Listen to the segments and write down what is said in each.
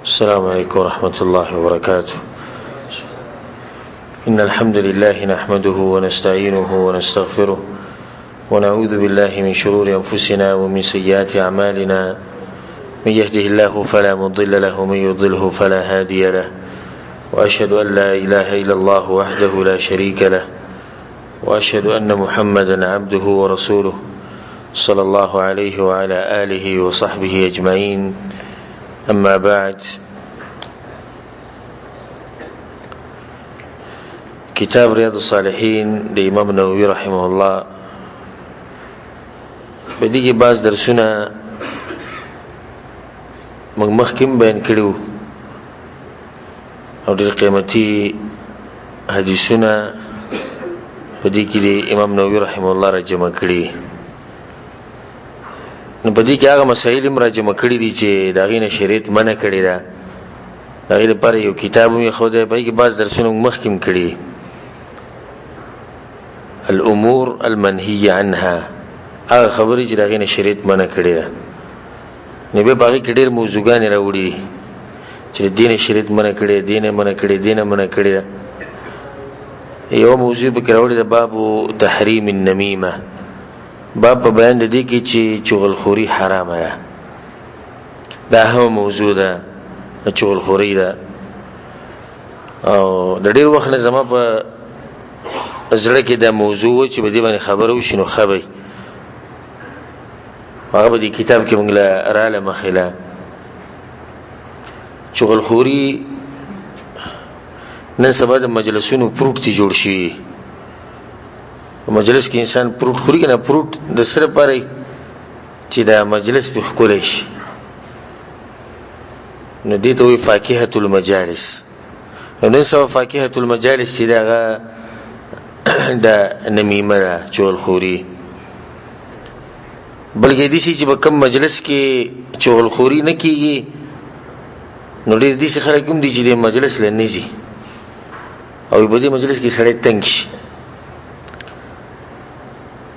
السلام عليكم ورحمة الله وبركاته. إن الحمد لله نحمده ونستعينه ونستغفره ونعوذ بالله من شرور أنفسنا ومن سيئات أعمالنا. من يهده الله فلا مضل له ومن يضله فلا هادي له. وأشهد أن لا إله إلا الله وحده لا شريك له، وأشهد أن محمدا عبده ورسوله صلى الله عليه وعلى آله وصحبه أجمعين. أما بعد، کتاب ریاض الصالحین د امام نووي رحمه الله په دې کې بعض درسونه موږ مخکې بیان کړو او ډېر قیمتي حدیثونه په دې کې د امام نووي رحمه الله را جمع کړي. نو په دې کې هغه مسایل هم را جمع کړي دي چې د هغې نه شریعت منع کړې ده. د هغې لپاره یو کتاب هم ایښودی، په هغې کې بعض درسونه موږ مخکې هم کړي. الامور المنهیه عنها، هغه خبرې چې د هغې نه شریعت منع کړې ده. نو بیا په هغې کې ډېر موضوعګانې راوړي دي چې د دین شریعت منع کړې، دین منع کړې، دین منع کړې ده. یو موضوع پکې راوړې ده، باب تحریم النمیمه، باب په بیان د دې کې چې چغلخوري حرامه ده. دا هم موضوع ده، چغلخوري ده. او د ډېر وخت نه زما په زړه کې دا موضوع و چې په دې باندې خبره وشي نو ښه به وي. هغه په دې کتاب کې موږ له راله مخې له چغلخوري نن سبا د مجلسونو پروټ چې جوړ شي، په مجلس کې انسان پروټ خوري کنه، پروټ د سره پاره چې دا مجلس په ښکلی شي، نو دې ته وایي فاکهة المجالس. نو نن سبا فاکهة المجالس چې دغه د نمیمه ده، چغلخوري. بلکې دې چې په کم مجلس کې چغلخوري نه کیږي، نو ډېر داسې خلک هم دي چې د مجلس له نه ځي او په دې مجلس کې سړی تنګ شي.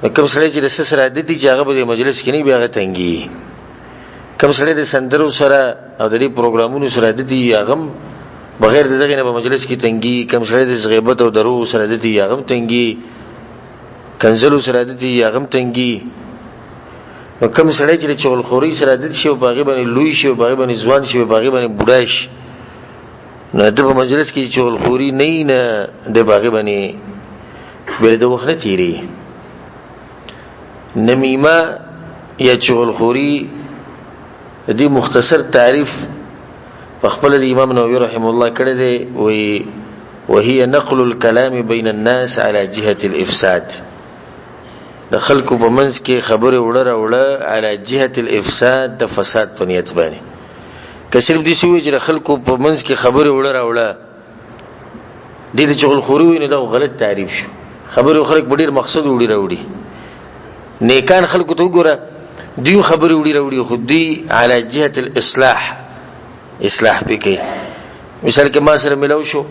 نو کوم سړی چې د څه سره عادت دي چې هغه په دې مجلس کې نه بیا هغه تنګي. کوم سړی د سندرو سره او د دې پروګرامونو سره عادت دي، هغه هم بغیر د دغې نه په مجلس کې تنګي. کوم سړی د غیبت او دروغو سره عادت دي، هغه هم تنګي. کنځلو سره عادت دي، هغه هم تنګي. نو کوم سړی چې د چغلخورۍ سره عادت شي او په هغې باندې لوی شي او په هغې باندې ځوان شي او په هغې باندې بوډا شي، نو د په مجلس کې چغلخوري نه وي، نه د په هغې باندې بیا د وخت نه تېرېږي. نمیمه یا چغلخوري د دې مختصر تعریف په خپل د امام نووي رحم الله کړی دی، وی وهي نقل الكلام بين الناس على جهة الافساد. د خلکو په منځ کې خبرې وړه راوړه على جهة الافساد، د فساد په نیت باندې. که صرف دې وي چې د خلکو په منځ کې خبرې وړه راوړه، دې ته چغلخوري وي، نو دا غلط تعریف شو. خبرې خلک په ډېر مقصد وړي راوړي. نیکان خلکو ته وګوره، دوی خبرې وړي راوړي، خو دوی علی جهة الاصلاح اصلاح پې کوي. مثال کې ما سره ملاو شو،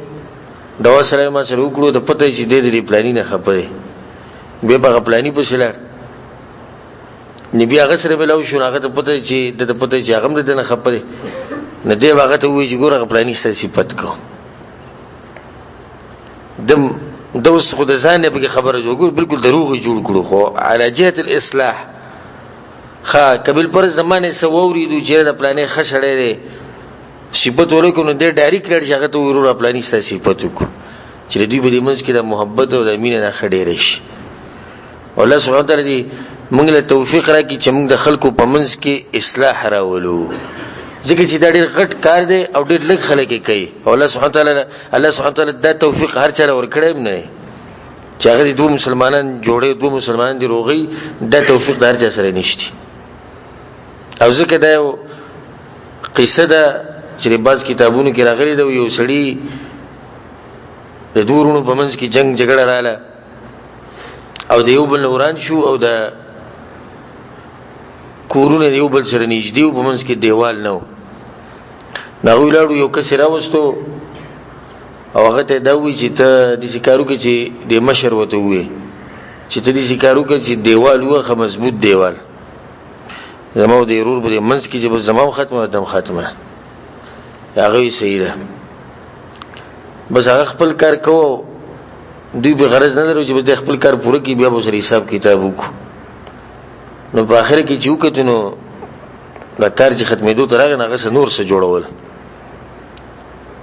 دوا سره ما سره وکړو، د پته چې دې دې پلاني نه خپه دی، بیا په پلاني پسې لاړ، نو بیا هغه سره ملاو شو، هغه ته پته چې د ته پته چې هغه هم د نه خپه دی، نو دی هغه ته وایي چې ګوره هغه پلاني سره صفت کو. دم د اوس خو د ځان نه پکې خبره جوړ کړو، بالکل دروغ جوړ کړو، خو علی جهت الاصلاح. خا قبل پر زمانه سو اوریدو چې د پلانې خشړې دی صفت ورکو، نو د ډایرکټ لړ چې هغه ته ورور پلانې سره صفت وکړو چې دوی په دې منځ کې د محبت او د مینې نه خډېر شي. الله سبحانه وتعالی دې موږ له توفیق راکړي چې موږ د خلکو په منځ کې اصلاح راولو، ځکه چې دا ډېر غټ کار دی او ډېر لږ خلک یې کوي. او الله سبحانه وتعالی دا توفیق هر چا له ورکړی هم نه دی چې هغه دې دوه مسلمانان جوړې، دوه مسلمانان دې روغي، دا توفیق د هر چا سره نشته. او ځکه دا یو قصه ده چې بعض کتابونو کې راغلي ده، یو سړي د دوه وروڼو په منځ کې جنگ جګړه رااله او د یو بل وران شو، او د کورونه یو بل سره نږدې او په منځ کې دیوال نه و. نو هغوی لاړو، یو کس یې راوستو او هغه ته دا ووایي چې ته داسې کار وکړه چې د مشر ورته ووایي چې ته داسې کار وکړه چې دیوال ووهه، مضبوط دیوال زما او د ورور په دې منځ کې چې بس زما هم ختمه دم ختمه. هغه وی صحیح ده. بس هغه خپل کار کوو، دوی به غرض نه لرو چې بس د خپل کار پوره کړي، بیا به سره حساب کتاب وکړو. نو په آخر کې چې وکتو نو دا کار چې ختمېدو ته راغی، نو هغه څه نور څه جوړول.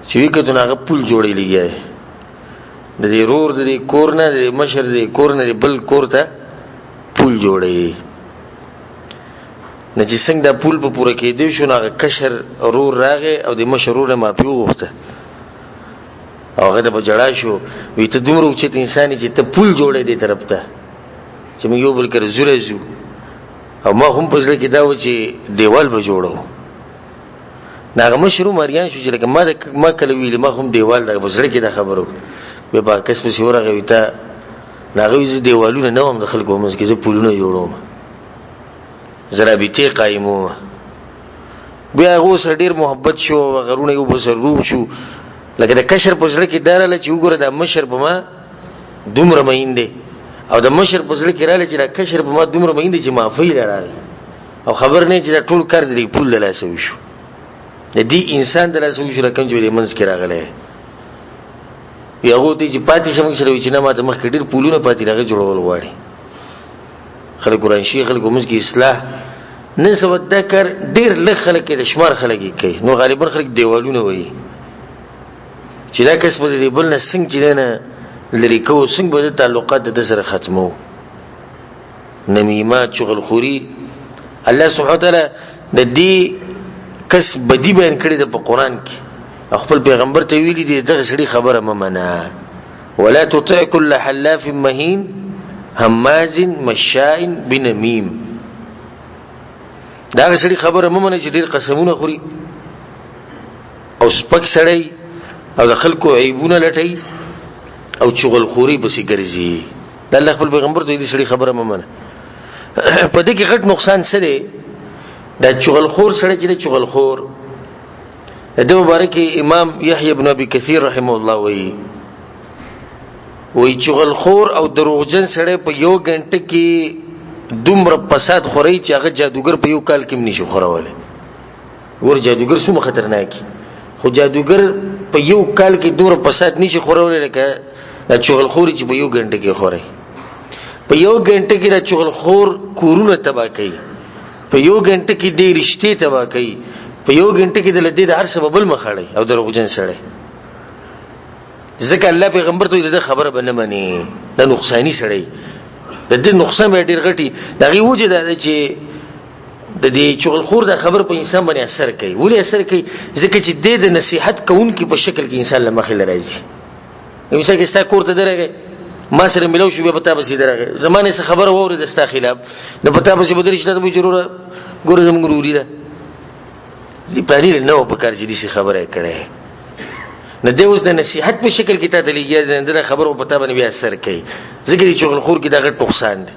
چې وکتو نو هغه پول جوړې لګیا دی، د دې رور د دې کور نه، د دې مشر د دې کور نه بل کور ته پول جوړوي. نه چې څنګه دا پول په پوره کېدو شو، نو هغه کشر رور راغی او د مشر رور نه معافي وغوښته او هغه ته په ژړا شو، وی ته دومره اوچت انسان یې چې ته پول جوړې دې طرف ته چې موږ یو بل کره ځو راځو، او ما هم په زړه کې دا و چې دیوال به جوړو. نو هغه مشر هم اریان شو چې لکه ما ما کله ویلي، ما هم دیوال دغه په زړه کې دا خبره وکړه. بیا په هغه کس پسې ورغی، وی ته، نو هغه وایي زه دیوالونه نه وم د خلکو په منځ کې، زه پولونه جوړوم، زه رابطې قایموم. بیا هغو سره ډېر محبت شو او هغه وروڼه یو بل سره روغ شو. لکه د کشر په زړه کې دا راله چې وګوره دا مشر په ما دومره مین دی، او د مشر په زړه کې راله چې دا کشر په ما دومره مین دی چې معافۍ له راغی، او خبر نه چې دا ټول کار د دې پول د لاسه وشو، د دې انسان د لاسه وشو، لکه چې د منځ کې راغلی. بیا هغو ته چې پاتې شه موږ سره، وي چې نه، ما ته مخکې ډېر پولونه پاتې دي، هغه جوړول غواړي. خلک قرآن شي، خلکو موږ کې اصلاح نن سبا دا کار ډېر لږ خلک کوي، د شمار خلک یې کوي. نو غالبا خلک دیوالونه وایي چې دا کس به د دې بل نه څنګه چې دی نه لرې کوو، څنګه به د تعلقات د ده سره ختموو. نمیمه، چغلخوري، الله سبحانه وتعالی د دې کس بدی بیان کړې ده په قرآن کې، او خپل پیغمبر ته ویلي دي دغه سړي خبره مه منه. ولا تطع كل حلاف مهين هماز مشاء بنميم. دا سړي خبره مه منه چې ډېر قسمونه خوري او سپک سړی او د خلکو عیبونه لټوي او چغلخوري پسې ګرځي. د الله خپل پیغمبر ته دې سړي خبره مه منه. په دې کې غټ نقصان څه دی؟ دا چغلخور سړی چې چغلخور د دې مبارک امام یحیی ابن ابي کثیر رحمه الله وایي، وایي چغلخور او دروغجن سړی په یو غنټه کې دومره فساد خوري چې هغه جادوګر په یو کال کې نشي خورولی. ګور جادوګر څومره خطرناک، خو جادوګر په یو کال کې دومره فساد نشي خورولی لکه دا چغلخوري چې په یو غنټه کې خوري. په یو غنټه کې دا چغلخور کورونه تباه کوي، په یو غنټه کې دې رشتې تباه کوي، په یو غنټه کې د لدې د هر څه بل مخ اړوي او دروغجن سړی. ځکه الله پیغمبر ته د خبره به نه مني، دا نقصانی سړی، د دې نقصان به ډیر غټي. د هغې وجه دا ده چې د دې چغلخور د خبر په انسان باندې اثر کوي. ولې اثر کوي؟ ځکه چې د د نصیحت کوونکي په شکل کې انسان له مخې لراځي. مثال کې ستا کور ته درغی، ما سره ملو شو، بیا په تا پسې درغی، زما نه څه خبره واورېده ستا خلاف، نو په تا پسې به درشي، ته به ضروره ګوره زموږ وروري ده، دې پلاني له نه وه په کار چې داسې خبره یې کړې. نو دی اوس د نصیحت په شکل کې تا ته لګیا دی، د خبرو په تا باندې بیا اثر کوي. ځکه دې چغلخور کې دا غټ نقصان دی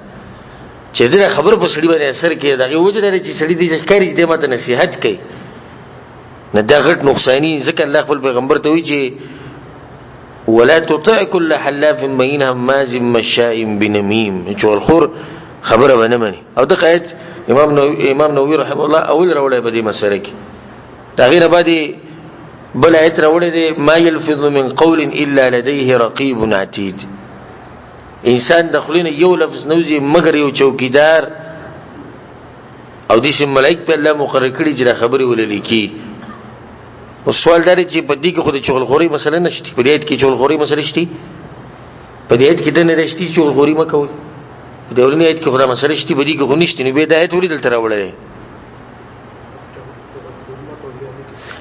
چې د خبرو په سړي باندې اثر کوي. د هغې وجه دا ده چې سړي دې ښکاري چې دی ماته نصیحت کوي، نه دا غټ نقصانی. ځکه الله خپل پیغمبر ته وایي چې ولا تطع كل حلاف مهين هماز مشاء بنميم، چغلخور خبره به نه مني. او دغه آیت امام نووي رحمه الله اول راوړی په دې مسله کې. د هغې نه بعد بل آیت راوړی دی، ما يلفظ من قول الا لديه رقيب عتيد. انسان د خولې نه یو لفظ نه وځي مګر یو چوکیدار او داسې ملایک په الله مقرر کړي چې دا خبرې ولې لیکي. او سوال دا دی چې په دې کې خو د چغلخورۍ مسله نشته، په دې آیت کې چغلخورۍ مسله شته؟ په دې آیت کې د نه شته چې چغلخوري مه کوئ، په دې اولني آیت کې خو دا مسله شته، په دې کې خو نشته. نو بیا دا آیت ولې دلته راوړی دی؟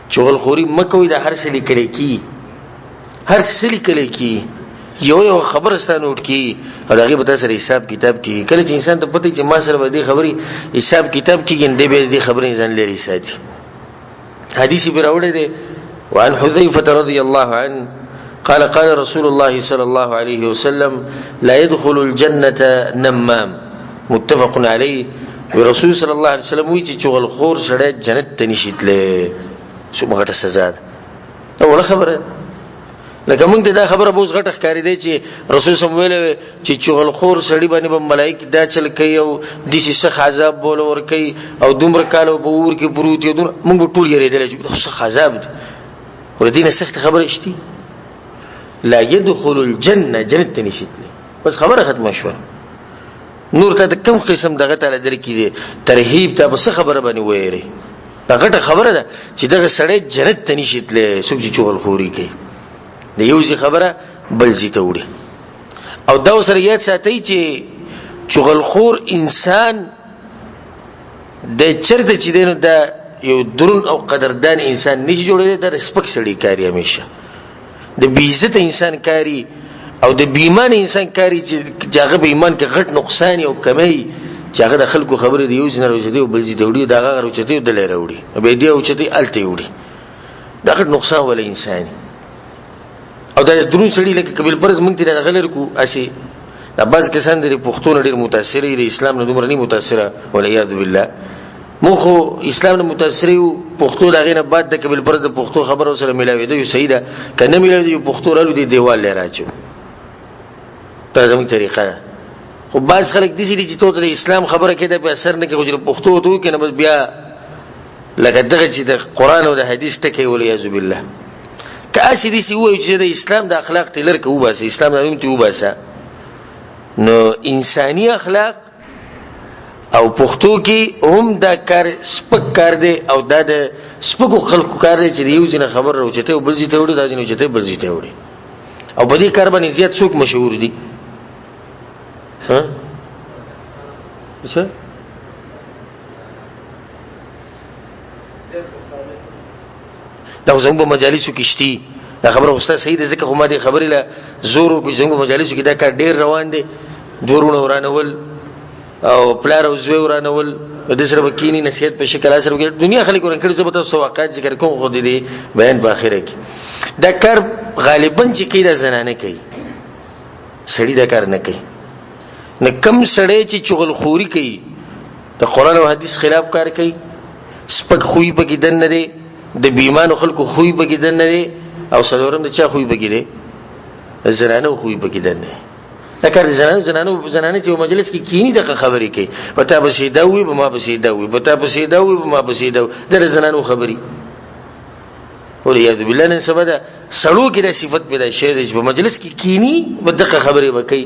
چغلخوري مه کوئ، دا هر څه لیکل کېږي، هر څه لیکل کېږي، یو یو خبره ستا نوټ کېږي او د هغې به تا سره حساب کتاب کېږي. کله چې انسان ته پته چې ما سره به دې خبرې حساب کتاب کېږي، نو دی بیا د دې خبرې ځان لرې ساتي. حدیث به راوړی دی، وعن حذيفة رضي الله عنه قال قال رسول الله صلى الله عليه وسلم لا يدخل الجنة نمام، متفق عليه. رسول صلى الله عليه وسلم وی چې چغل خور سړی جنت ته نشي تللی. څومره غټه سزا ده، دا وړه خبره. لکه موږ ته دا خبره بوز غټه ښکاري دی چې رسول سم ویلی وی چې چغلخور سړي باندې به ملایک دا چل کوي او داسې سخت عذاب به له ورکوي او دومره کاله به اور کې پروت وي، دومره موږ به ټول یېرېدلی چې دا سخت عذاب دی. خو دې نه سخت خبره شتي، لا يدخل الجنه، جنت ته نشي تللی. بس خبره ختمه شوه. نور ته د کوم قسم دغه تعالی درکې دی ترهیب ته په څه خبره باندې ویری؟ دا غټه خبره ده چې دغه سړی جنت ته نشي تللی څوک چې چغلخوري کوي، د یو ځای خبره بل ځای ته وړي. او دا سره یاد ساتئ چې چغلخور انسان د چرته چې دی نو دا یو درون او قدردان انسان نشي جوړېدی، دا د سپک سړي کاري، همیشه د بې عزته انسان کاري او د بې ایمانه انسان کاري چې هغه په ایمان کې غټ نقصان او کمی، چې هغه د خلکو خبرې د یو ځای نه راوچتوي او بل ځای ته وړي، د هغه راوچتوي او دلی راوړي، بیا دی اوچتوي هلته یې وړي. دا غټ نقصان ولا انسان او دا درون سړي لکه قبل پرز مونږ ته دغه لر کو اسی. دا بعض کسان د پښتون ډیر متاثر دي، اسلام نه دومره نه متاثره، ولعیاذ بالله. مونږ خو اسلام نه متاثر یو، پښتو د هغې نه بعد د قبل پرز د پښتو خبرو سره ملاوېده یو صحیح ده، که نه ملاوېده یو پښتو رالو دې دیوال له راچو، دا زموږ طریقه ده. خو بعض خلک داسې دي چې ته د اسلام خبره کوې دا پې اثر نه کوي، خو چې پښتو ورته وکړې نو بس بیا لکه دغه چې د قرآن او د حدیث ټکی، ولیعاذ بالله. که هسې داسې ووایو چې د اسلام د اخلاق ترې لرکه وباسه، اسلام د نوم ترې وباسه، نو انساني اخلاق او پښتو کې هم دا کار سپک کار دی او دا د سپکو خلکو کار دی چې د یو ځای نه خبر راوچتوي او بل ځای ته وړي، دا ځای نه اوچتوي بل ځای ته وړي. او په دې کار باندې زیات څوک مشهور دي؟ ها څه؟ دا خو زموږ په مجالسو کې شتي دا خبره. خو ستا صحیح ده، ځکه خو ما دې خبرې له زور ورکړو چې زموږ په مجالسو کې دا کار ډېر روان دی، دوه وروڼه ورانول او پلار او زوی ورانول، د سره به کینی نصیحت په شکل سره وکړي، دنیا خلک وران کړي. زه به تاسو واقعات ذکر کوم، خو دې بیان په اخره کې. دا کار غالبا چې کوي دا زنانه کوي، سړي دا کار نه کوي. نه کم سړی چې چغلخوري کوي، د قرآن او حدیث خلاف کار کوي، سپک خوی پکې دننه دی، د بېایمانو خلکو خوی پکې دننه دی، او څلورم د چا خوی پکې دی؟ د زنانو خوی پکې دننه دی. دا کار د زنانو زنانو زنانه چې مجلس کې کینی دغه خبرې کوي، په تا پسې دا وي، په ما پسې دا وي، په تا پسې دا وي، په ما پسې دا وي، دا د زنانو خبرې. ولیعاذ بالله. نن سبا د سړو کې دا صفت پیدا شوی دی چې په مجلس کې کینی په دغه خبرې به کوي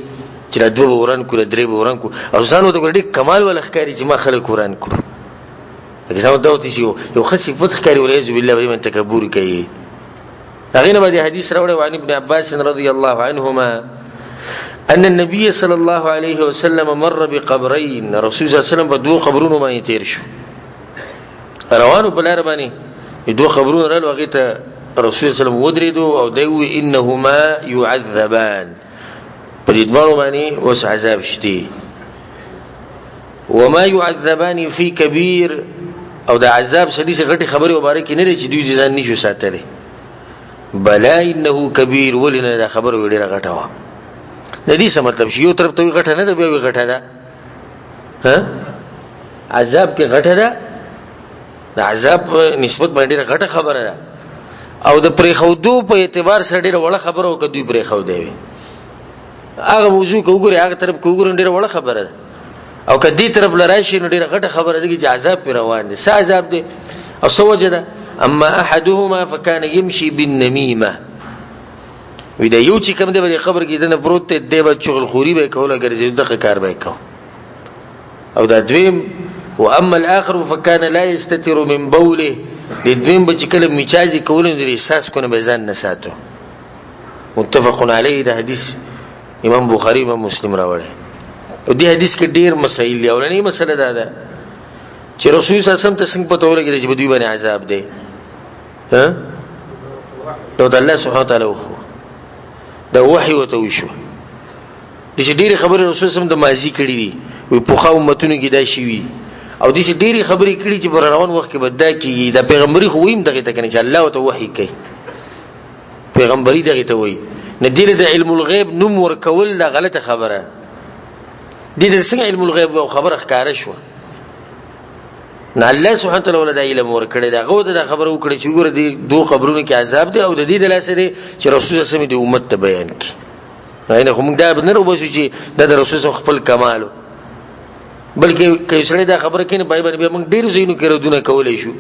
چې دا دوه به وران کړو، درې به وران کړو، او ځان ورته ګوره ډېر کمال والا ښکاري چې ما خلک وران کړو، لکه ځان ورته ورته یو ښه صفت ښکاري، ولیعاذ بالله به من تکبر کوي. هغې نه باندې حدیث راوړی، وعن ابن عباس رضی الله عنهما ان النبي صلى الله عليه وسلم مر بقبرين، رسول الله صلی الله علیه وسلم په دوو قبرونو باندې تیر شو، روانو په لار باندې دوه قبرونه رالو، هغې ته رسول الله وسلم ودرېدو او دی ووی انهما يعذبان، په دې دواړو باندې اوس عذاب شته. وما يعذبان في كبير، او د عذاب سدي څه غټي خبرې مبارکې نه لري چې دوی ځان نشو ساتلی، بلا انه کبیر، ولې نه دا خبره ډیره غټه وه. د دې څه مطلب شي؟ یو طرف ته غټه نه ده، بیا وی غټه ده. ها عذاب کې غټه ده، د عذاب نسبت باندې ډیره غټه خبره ده، او د پرېښودو په اعتبار سره ډیره وړه خبره وکړه دوی پرېښودی وي. هغه موضوع که وګورې هغه طرف که وګورې ډیره وړه خبره ده، او که دې طرف له راشي نو ډیره غټه خبره ده چې عذاب پرې روان دی. څه عذاب دی او څه وجه ده؟ اما احدهما فکان يمشي بالنميمه، وی دا یو چې کوم دی په قبر کې دنه پروت دی، دی به چغلخوري به کوله، ګرځېدو دغه کار به یې کوه. او دا دویم، واما الاخر فكان لا يستتر من بوله، د دویم به چې کله میچازي کوله نو د احساس کو نه به ځان نه ساتو. متفق علیه، دا حدیث امام بخاری امام مسلم راوړی. او دې حدیث کې ډیر مسائل دي. اولنۍ مسله دا ده چې رسول صلی الله علیه وسلم ته څنګه پته ولګېده چې په دوی باندې عذاب دی؟ ها نو د الله سبحانه وتعالی وخو دا وحی وته وشو. د چې ډېرې خبرې رسول سم د ماضي کړې دي، وي پخوا امتونو کې دا شي وي، او د چې ډېرې خبرې کړي چې پر روان وخت کې به دا کېږي. دا پیغمبري خو ویم دغه ته کنه چې الله ورته وحی کوي، پیغمبري دغه ته وایي. نه دې د علم الغیب نوم ورکول دا غلطه خبره دې د څنګه علم الغیب او خبره ښکاره شوه؟ نه الله سبحانه وتعالى ولا د علم ورکړي دا غو دا خبره وکړي چې ګوره دې دوه قبرونو کې عذاب دی، او د دې د لاسه دی چې رسول الله صلی الله علیه وسلم د امت ته بیان کړي. نه خو موږ دا نه وباسو چې دا د رسول صلی خپل کمالو، بلکې که سړی دا خبره کوي نو پای باندې بیا موږ ډېر ځایونو کې ردونه کولی شو.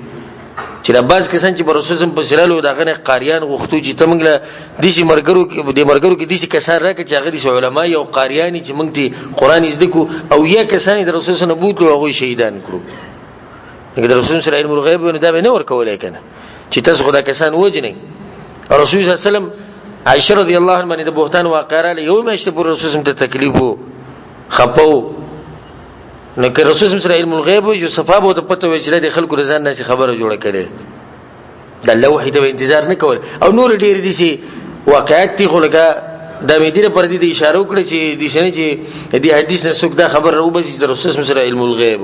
چې دا بعض کسان چې پر رسول سم پسې رالو د هغه نه قاریان غوښتو چې ته موږ له داسې ملګرو کې د ملګرو کې داسې کسان راکړه چې هغه داسې علما او قاریان چې موږ ته قرآن زده کړو او یا کسان یې د رسول سره بوتلو هغوی شهیدان کړو. لکه د رسول سره علم الغیب نو دا به نه ورکولی که نه چې تاسو خو دا کسان وژنئ. رسول صلی الله علیه وسلم عائشه رضی الله عنها باندې د بهتان واقعه راغله، یو میاشت پورې رسول سم ته تکلیف وو، خپه وو. نو که رسول سره علم الغیب وي، صفا به ته پته وي چې د خلکو رضا نه خبره جوړه کړي، د الله وحی ته انتظار نه کول. او نور ډیر دي سي واقعات دي، خو لکه دا مې دې پر دې اشاره وکړه چې دې سنه چې دې حدیث نه څوک دا خبر راوباسي چې رسول سره علم الغیب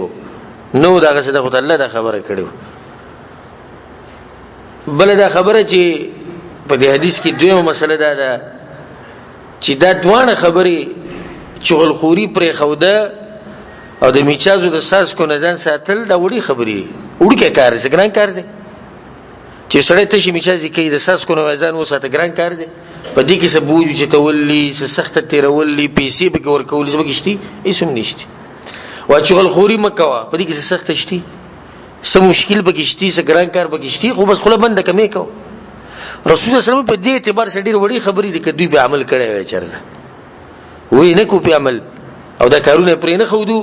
نو دا غسه د خدای الله دا خبره کړو. بل دا خبره چې په دې حدیث کې دویمه مسله دا ده چې دا دواړه خبرې چغلخوري پرې خوده او د میچازو د ساس کو نه ځان ساتل، دا وړي خبرې، وړوکی کار دی، ګران کار دی چې سړی تشې میچازې کوي، د ساس کو نه ځان وساته، ګران کار دی. په دې کې څه بوج چې تولي، څه سخته تېرولي، پیسې پکې ورکولي، څه پکې شتي؟ هېڅ هم نشتي. وا چغلخوري مه کوه، په دې کې څه سخته شتي، څه مشکل پکې شتي، څه ګران کار پکې شتي؟ خو بس خوله بنده کمې کوه. رسول الله صلی الله علیه وسلم په دې اعتبار سره ډېر وړې خبرې دي، که دوی په عمل کړی وای، چېرته وی نه کو په عمل او دا کارونه پرې نه ښودو،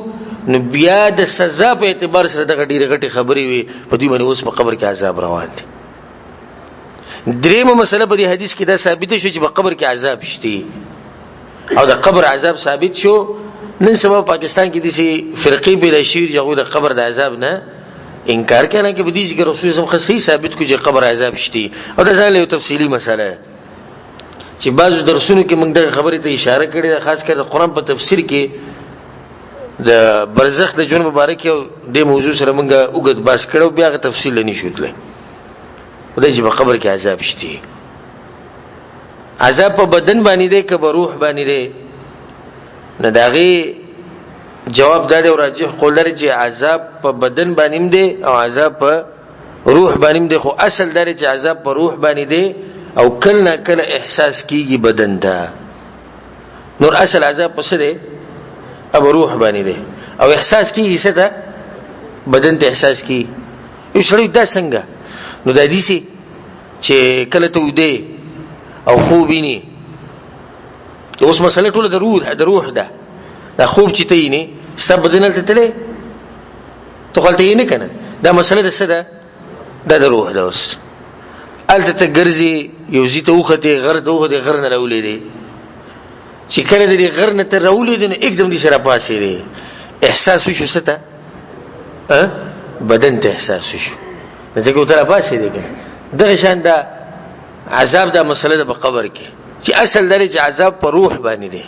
نو بیا د سزا په اعتبار سره دغه ډېرې غټې خبرې وي، په دوی باندې اوس په قبر کې عذاب روان دی. درېیمه مسله په دې حدیث کې دا ثابته شو چې په قبر کې عذاب شته، او د قبر عذاب ثابت شو. نن سبا پاکستان کې داسې فرقې پیدا شوي چې هغوی د قبر د عذاب نه انکار کوي، نه کې په دې چې رسول صلی الله علیه ثابت کو چې قبر عذاب شته. او دا ځان له تفصیلی مسله چې بعضو درسونو کې موږ دغه خبرې ته اشاره کړې ده، خاص کر د قرآن په تفسیر کې د برزخ د ژوند مبارک او د موضوع سره موږ اوږد بحث کړو، بیا هغه تفصیل نه شو تللی. خدای چې په قبر کې عذاب شته، عذاب په بدن باندې دی که په روح باندې دی؟ نه، د هغې جواب دا دی او راجح قول لري چې عذاب په بدن باندې هم دی او عذاب په روح باندې هم دی، خو اصل دا دی چې عذاب په روح باندې دی او کله نا کله احساس کیږي بدن ته. نور اصل عذاب په څه دی؟ اب روح باندې دی او احساس کیږي څه ته؟ بدن ته احساس کیږي. یو سړی دا څنګه؟ نو دا دیسي چې کله ته ودی او خوب ویني، اوس مسله ټوله د روح د روح ده. دا خوب چې ته وینې ستا بدن هلته تللی، ته خو هلته یې نه که نه، دا مسله د څه ده؟ دا د روح ده. اوس هلته ته ګرځې، یو ځای ته وختې، غر ته وختې، غر نه راولېدې، چې کله د دې غر نه ته راولېدې نو یکدم دې سره پاڅېدې، احساس وشو څه ته؟ بدن ته احساس وشو، نو ځکه ورته راپاڅېدې که نه. دغه شان دا عذاب دا مسله ده په قبر کې چې اصل دا دی چې عذاب په روح باندې دی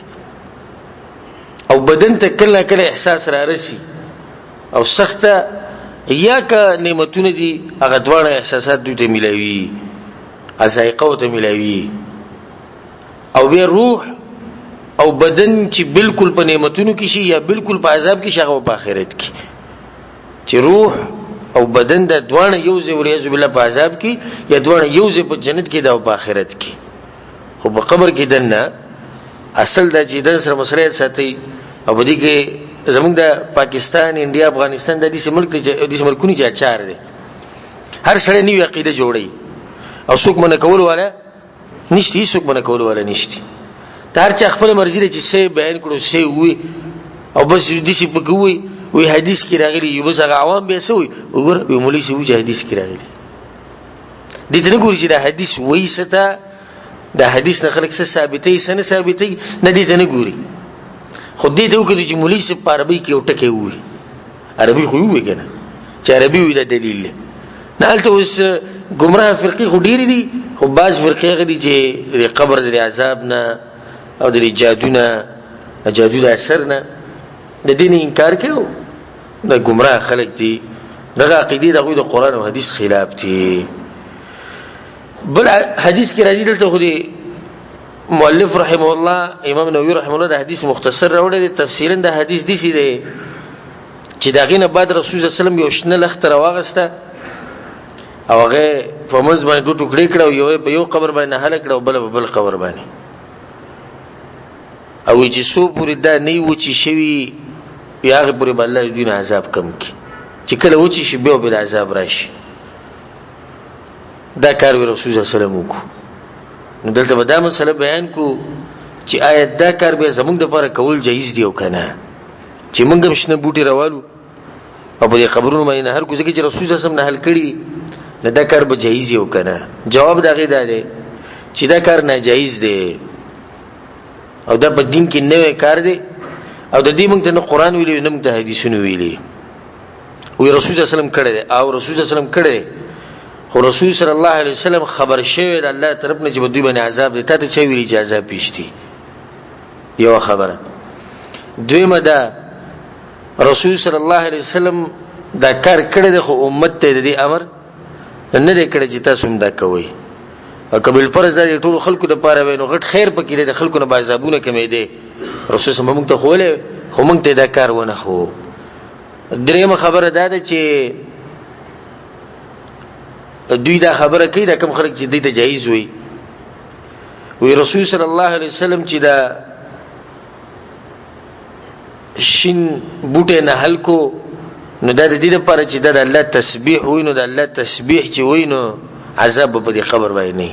او بدن ته کله کله احساس را رسی او سخته یا که نعمتونه دي، هغه دواړه احساسات دوی ته ملاوي، ذایقه ورته ملاوي. او بیا روح او بدن چې بالکل په نعمتونو کې شي یا بالکل په عذاب کې شي، هغه په آخرت کې چې روح او بدن د دواړه یو ځای ولیعظ بالله په عذاب کې یا دواړه یو ځای په جنت کې، دا په آخرت کې. خو په قبر کې دننه اصل دا چې دن سره مسله ساتي. او په دې کې زمونږ د پاکستان، انډیا، افغانستان د دې ملک چې د دې ملکونو چې اچار دي، هر سړی نیو عقیده جوړي او څوک منع کول والا نشته، هیڅوک منع کول والا نشته. د هر چا خپله مرضي ده چې څه بیان کړو، څه ووایي او بس داسې پکې ووایي، وایي حدیث کې راغلي. بس هغه عوام بیا څه وایي؟ وګوره، وایي مولوي صاحب چې حدیث کې راغلي. دې ته نه ګوري چې دا حدیث وایي څه ته، دا حدیث نه خلک څه ثابتوي څه نه ثابتوي، نه دې ته نه ګوري. خو دې ته وکړي چې مولوي صاحب په عربي کې یو ټکی ووایي، عربي خو ووایي که نه، چې عربي وي دا دلیل دی. نه، هلته اوس ګمراه فرقې خو ډېرې دي، خو بعض فرقې هغه دي چې د قبر د عذاب نه او د جادو نه، جادو د اثر نه د دې نه انکار کوي. دا ګمراه خلک دي، دغه عقیدې د هغوی د قرآن او حدیث خلاف دي. بل حدیث کې راځي، دلته خو دې مؤلف رحمه الله امام نووي رحمه الله د حدیث مختصر راوړی دی، تفصیلا د حدیث داسې دی چې د هغې نه بعد رسول صلی الله علیه وسلم یو شنه لښته راواغسته او هغه په منځ باندې دوه ټوکړې کړه او یوه په یو قبر باندې حل کړه او بله په بل قبر باندې، او چې څو پورې دا نه وچې شوي بیا هغې پورې به الله د دوی نه عذاب کم کړي، چې کله وچې شي بیا به عذاب راشي. دا کار وی رسول الله صلی الله علیه وسلم وکړو. نو دلته به دا مسله بیان کو چې آیا دا کار به زمونږ لپاره کول جایز دی او کنه، چې مونږ هم شنه بوټي راوالو او په دې قبرونو باندې نهر کو، ځکه چې رسول الله صلی الله علیه وسلم نهل کړي، نو دا کار به جایز دی او کنه؟ جواب د هغې دا دی چې دا کار ناجایز دی او دا په دین کې نوی کار دی، او د دې مونږ ته نه قرآن ویلي نه مونږ ته حدیثونو ویلي. وی رسول الله صلی الله علیه وسلم کړی دی او رسول الله صلی الله علیه وسلم کړی دی، خو رسول صلی الله علیه وسلم خبر شوی د الله طرف نه چې په دوی باندې عذاب دی. تا ته چا ویلي چې عذاب پیش دی؟ یوه خبره. دویمه ده رسول صلی الله علیه وسلم دا کار کړی دی، خو امت ته د دې امر نه دی کړی چې تاسو هم دا کوئ. او که بالفرض دا د ټولو خلکو دپاره وی نو غټ خیر پکې دی، د خلکو نه به عذابونه کمېدی. رسول صلی موږ ته ښوولی، خو موږ ته دا کار ونه ښوو. درېیمه خبره دا ده چې دوی دا خبره کوي، دا کوم خلک چې دوی ته جایز وي، وی رسول صلی الله علیه وسلم چې دا شین بوټی نه حل کو، نو دا د دې لپاره چې دا د الله تسبیح وي، نو د الله تسبیح چې وي نو عذاب به په دې قبر باندې نه.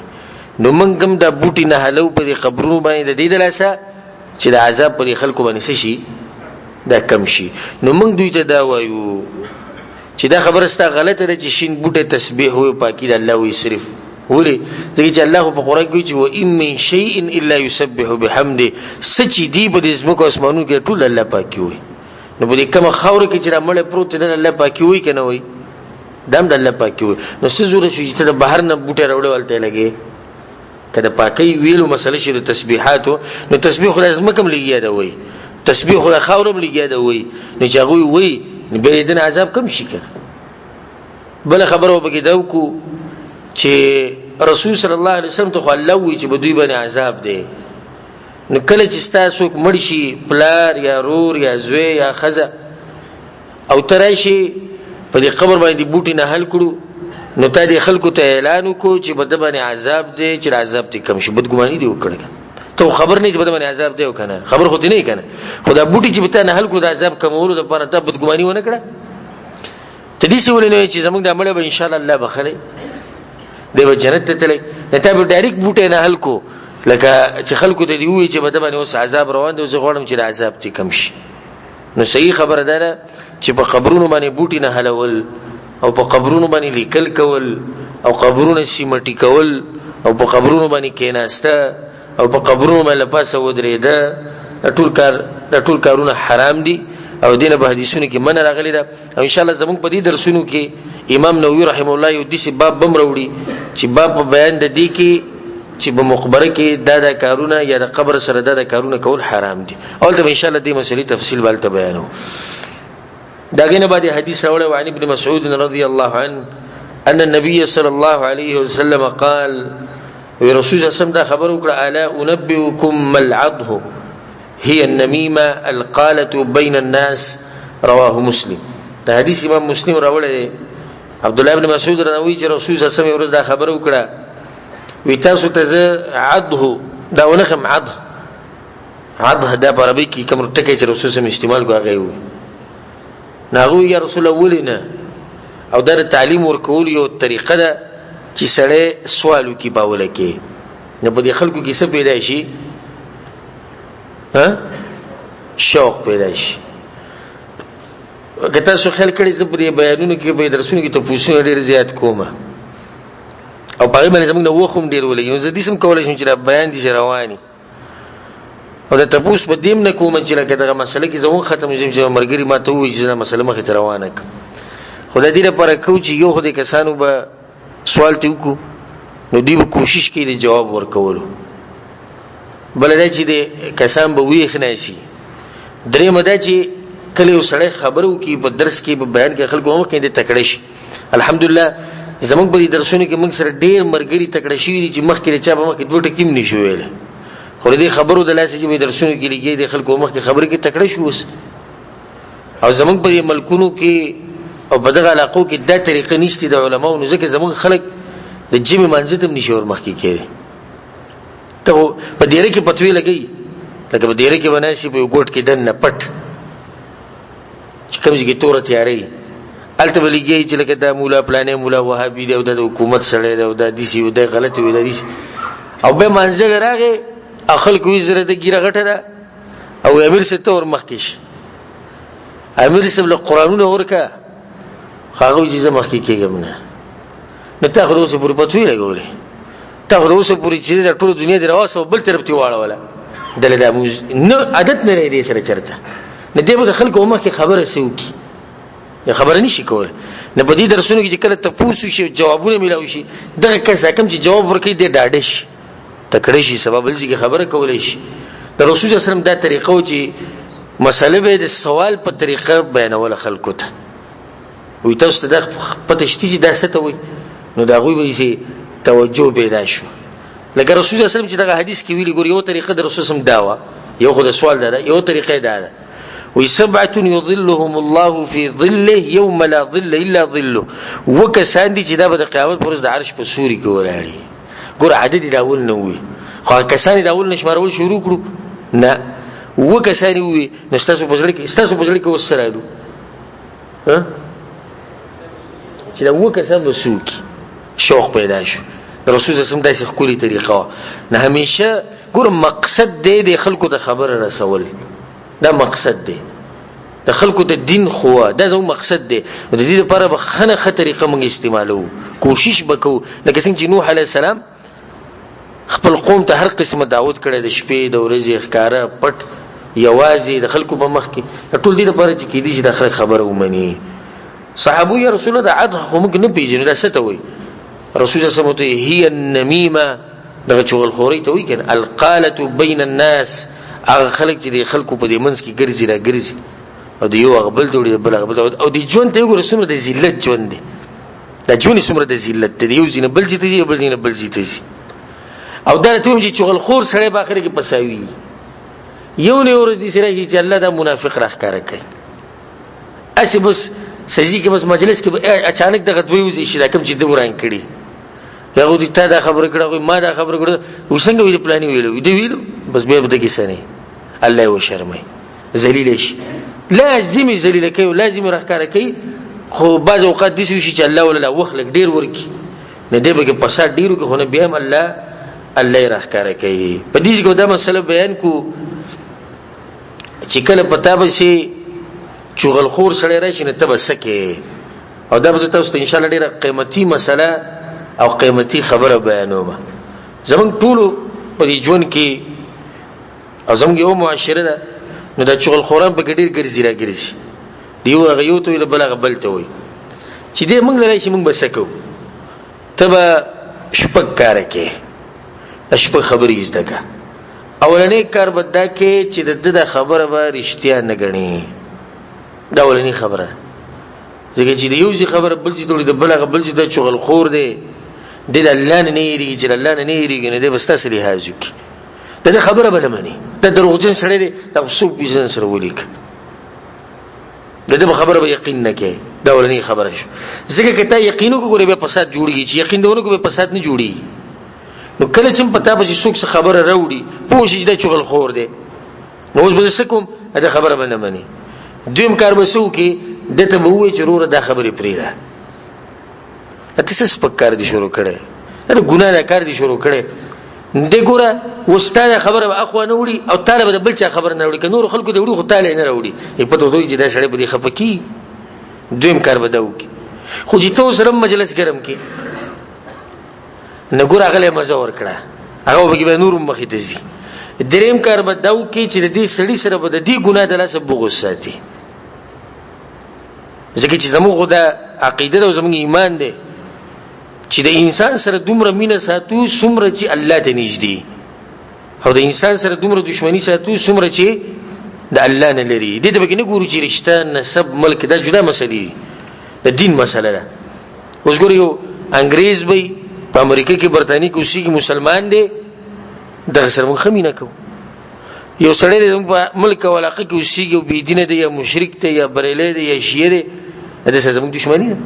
نو موږ هم دا بوټي نه حلو په دې قبرونو باندې د دې د لاسه چې د عذاب په دې خلکو باندې څه شي، دا کم شي. نو موږ دوی ته دا وایو چې دا خبره ستا غلطه ده چې شین بوټی تسبیح وي، پاکي د الله وي صرف. ولې؟ ځکه چې الله په قرآن کې چې و ان من شیء الا یسبح بحمده، څه چې دی په دې ځمکو اسمانونو کې ټول الله پاکي وي. نو په دې کومه خاوره کې چې را مړی پروت دی، الله پاکي وي که نه وي؟ دا هم د الله پاکي وي. نو څه ضرورت شو چې ته د بهر نه بوټی راوړې هلته یې لګې؟ که د پاکۍ ویلو مسله شي د تسبیحاتو، نو تسبیح خو د ځمکه هم لګیا ده وایي، تسبیح خو د خاوره هم لګیا ده وایي، نو چې هغوی وایي نو بیا یې دنه عذاب کم شي که نه. بله خبره به پکې دا وکړو چې رسول صلی الله علیه وسلم ته خو الله وایي چې په دوی باندې عذاب دی. نو کله چې ستا څوک مړ شي، پلار یا رور یا زوی یا ښځه، او ته راشي په دې قبر باندې بوټي نه حل کړو، نو تا دې خلکو ته اعلان وکړو چې په ده باندې عذاب دی، چې عذاب دې کم شي. بدګماني دې وکړه، ته خبر نه چې په ده باندې عذاب دی او که نه، خبر خو دې نه که نه، خو دا بوټي چې په تا نه حل کړو د عذاب کمولو دپاره تا بدګماني ونه کړه. ته داسې ولې نه وایې چې زموږ دا مړی به انشاءالله الله بخښلی دی به جنت ته تللی، نه تا به ډایرکټ بوټی نه حل کړو، لکه چې خلکو ته دې ووایي چې په ده باندې اوس عذاب روان دی، زه غواړم چې د عذاب دې کم شي. نو صحیح خبره ده چې په قبرونو باندې بوټي نه حلول او په قبرونو باندې لیکل کول او قبرونه سیمټي کول او په قبرونو باندې کېناسته او په قبرونو باندې پاسه ودرېده، دا ټول کار، دا ټول کارونه حرام دي او دینه په حدیثونو کې منع راغلي ده. او ان شاء الله زموږ په دې درسونو کې امام نووي رحم الله یو داسې باب بم راوړي چې باب په بیان د دې کې چې په مقبره کې دا دا کارونه یا د قبر سره دا دا کارونه کول حرام دي. اول ته ان شاء الله دې مسلې تفصیل بالته بیانو. دا غینه بعد حدیث راوړی وعن ابن مسعود رضی الله عنه ان النبي صلى الله عليه وسلم قال، وی رسول الله صلی دا خبر وکړه، الا انبئكم ما العضه هي النميمه القاله بين الناس، رواه مسلم. دا حدیث امام مسلم راوړی دی. عبد الله ابن مسعود راوی چې رسول الله صلی الله علیه وسلم دا خبر وکړه، وی تاسو ته زه عضه دا ونخم عضه عضه دا په عربي کې کوم ټکی چې رسول سم استعمال کو هغه وي. ناغو یا رسول الله ولې نه؟ او دا د تعلیم ورکول یو طریقه ده چې سړی سوال وکړي باوله کې، نو په دې خلکو کې څه پیدا شي؟ ها، شوق پیدا شي. که تاسو خیال کړی زه په دې بیانونو کې په درسونو کې تپوسونه ډېر زیات کوم او په هغې باندې زموږ نه وخت هم ډېر ولګي، نو زه داسې هم کولی شم چې دا بیان دي چې روان او د تپوس په دې هم نه کوم چې لکه دغه مسله کې زه ختم شم چې ملګري ما ته ووایي چې دا مسله مخې ته روانه کړم. خو د دې لپاره کوو چې یو خو دې کسانو به سوال ته وکړو، نو دوی به کوشش کوي د جواب ورکولو. بله دا چې د کسان به ویښ نه شي. درېیمه دا چې کله یو سړی خبره وکړي په درس کې په بیان کې خلکو مخکې دې تکړه شي. الحمدلله زموږ په دې درسونو کې موږ سره ډېر مرګري تکړه شوي دي چې مخکې د چا په مخکې دوه ټکي هم نشو ویلی، خو د دې خبرو د لاسه چې په درسونو کې لګي د خلکو مخکې خبرې کې تکړه شو اوس. او زموږ په دې ملکونو کې او په دغه علاقو کې دا طریقه نشته د علماو، نو ځکه زموږ خلک د جمعې مانځه ته هم نشي ور مخکې کېدی. ته په دیره کې پتوې لګي، لکه په دیره کې بناسي په یو ګوټ کې دننه پټ چې کوم ځای کې توره تیارې، هلته به لګیږي چې لکه دا مولا پلانې مولا وهابي دی او دا د حکومت سړی دی او دا داسې او دا غلط وي دا داسې او بیا مانځه له راغی او خلکو وي زره د ږیره غټه ده او امیر صاحب ته ور مخکې شي، امیر صاحب له قرآنونه ورکه، خو هغه وایي چې زه مخکې کېږم نه. نو تا خو د اوسه پورې پتوې لګولې، تا خو د اوسه پورې چې د ټوله دنیا دې راوسته بل طرف ته واړوله، دله دا مونځ نه عادت نه لري دې سره چېرته. نو دی به د خلکو مخکې خبره څه وکړي؟ نه خبره نشي کولی. نه په دې درسونو کې چې کله تپوس وشي، جوابونه میلاو شي، دغه کس کوم چې جواب ورکوي دی ډاډه شي، تکړه شي، سبا بل ځای کې خبره کولی شي. د رسول صلی الله علیه وسلم دا طریقه و چې مسله به د سوال په طریقه بیانوله خلکو ته. وی تاسو ته دا پته شته چې دا څه ته وایي؟ نو د هغوی به یې توجه پیدا شو. لکه رسول الله صلی الله علیه وسلم چې دغه حدیث کې ویلي، ګور یو طریقه د رسول صلی الله علیه وسلم دا وه، یو خو د سوال دا ده، یو طریقه دا ده، وی سبعه یظلهم الله فی ظله یوم لا ظل الا ظله، وکسان دي چې دا به د قیامت پر ورځ د عرش په سوري کې ولاړي. ګور عدد دا اول نه وي، خو کسان دا اول نشمارول شروع کړو نه، وکسان وي. نو ستاسو په زړه کې، ستاسو په زړه کې اوس سره رالو چې دا وکسان به څوک شوق پیدا شو. د رسول الله صلی داسې ښکلې طریقه وه. نه همیشه ګور مقصد دی د خلکو ته خبره رسول، دا مقصد دی د خلکو ته دین خو دا زموږ مقصد دی. نو د دې لپاره به ښه نه ښه طریقه موږ استعمالوو، کوشش به کوو. لکه څنګه چې نوح علیه السلام خپل قوم ته هر قسمه دعوت کړی، د شپې د ورځې، ښکاره پټ، یوازې د خلکو په مخ کې، د ټول دې لپاره چې کېدای شي د خلک خبره ومني. صحابو یا رسول الله دا عدل خو موږ نه پېژنو، دا څه ته وایي؟ رسول الله صلی الله علیه وسلم هي النمیمه، دغه چغلخورۍ ته وایي که نه، القالة بین الناس، هغه خلک چې د خلکو په دې منځ کې ګرځي را ګرځي او د یو هغه بل ته وړي، د بل هغه بل ته، او د ژوند ته وګوره څومره د ذلت ژوند دی، دا ژوند څومره د ذلت دی، یو ځای نه بل ځای ته ځي، بل ځای نه بل ځای ته ځي. او دا ته چې چغلخور سړی په اخر کې پساوي، یو نه ورځ دې سره چې الله دا منافق راښکاره کوي، هسې بس سزي کې بس مجلس کې اچانک دغه دوی وځي چې دا کوم چې ده وران کړي، هغه دې تا دا خبره کړه، هغوی ما دا خبره کړه، و څنګه وي د پلاني ویلو، دې ویلو، بس بیا به دغې څه نه، الله یې وشرموي، ذلیل شي، لازم یې ذلیل کوي او لازم یې راښکاره کوي. خو بعض اوقات داسې وشي چې الله وله وخت لږ ډېر ورکړي، نو دی به کې فساد ډېر وکړي، خو نه بیا هم الله یې راښکاره کوي. په دې ځای کې دا مسله بیان کړو چې کله په تا پسې چغلخور سړی راشي نو ته به څه کوې. او دا به زه تاسو ته انشاءالله ډېره قیمتي مسله او قیمتي خبره بیانوم. زمونږ ټولو په دې ژوند کې او زمونږ یو معاشره ده، نو دا چغلخوران پکې ډېر ګرځي را ګرځي، د یو هغه یو ته وایي، د بل هغه بل ته وایي چې دی موږ له راشي موږ به څه کوو؟ ته به شپږ کاره کوې، دا شپږ خبرې زده کړه. اولنې کار به دا کې چې د ده دا خبره به رښتیا نه ګڼي، دا اولنې خبره، ځکه چې د یو ځای خبره بل ځای ته وړي، د بل هغه بل ځای ته، چغلخور دی، دی د الله نه نه یېرېږي، چې د الله نه نه یېرېږي نو دی به ستاسو لحاظ وکړي، د ده خبره به نه مني، دا دروغجن سړی دی، دا خو څوک پېژنه سره ولیکه، د ده په خبره به یقین نه کوي. دا اولنۍ خبره شو. ځکه که تا یقین وکړو ګوره بیا فساد جوړېږي، چې یقین دی ونه کړو بیا فساد نه جوړېږي. نو کله چې په تا پسې څوک څه خبره راوړي، پوه شي چې دا چغلخور دی، نو اوس به زه څه کوم؟ دا خبره به نه مني. دویم کار به څه وکړي؟ ده ته به ووایي چې وروره دا خبرې پرېږده، ته څه سپک کار دې شروع کړی، دا د ګناه دا کار دې شروع کړی دی، ګوره اوس ستا دا خبره به اخوا نه وړي او تا له به د بل چا خبره نه راوړي، که نورو خلکو ته وړي خو تا له یې نه راوړي، یې پته ورته وایي چې دا سړی په دې خفه کېږي. دویم کار به دا وکړي. خو چې ته ورسره مجلس ګرم کړې، نو ګوره هغه له مزه ورکړه، هغه به کې بیا نور هم مخې ته ځي. دریم کار به دا وکړي چې د دې سړي سره به د دې ګناه د لاسه بغض ساتي، ځکه چې زموږ خو دا عقیده ده او زموږ ایمان دی چې د انسان سره دومره مینه ساتو څومره چې الله ته نږدې، او د انسان سره دومره دښمني ساتو څومره چې د الله نه لري. دې ته به نه ګورو چې رشته، نسب، ملک، دا جدا مسلې دي، د دین مسله ده. اوس ګورو یو انګریز به په امریکا کې برتانیې کې اوسېږي، مسلمان دی، دغه سره موږ ښه مینه کوو. یو سړی دی زموږ په ملک او علاقه کې اوسېږي او بېدینه دی یا مشرک دی یا بریلی دی یا شیعه دی، د ده سره زموږ دښمني ده.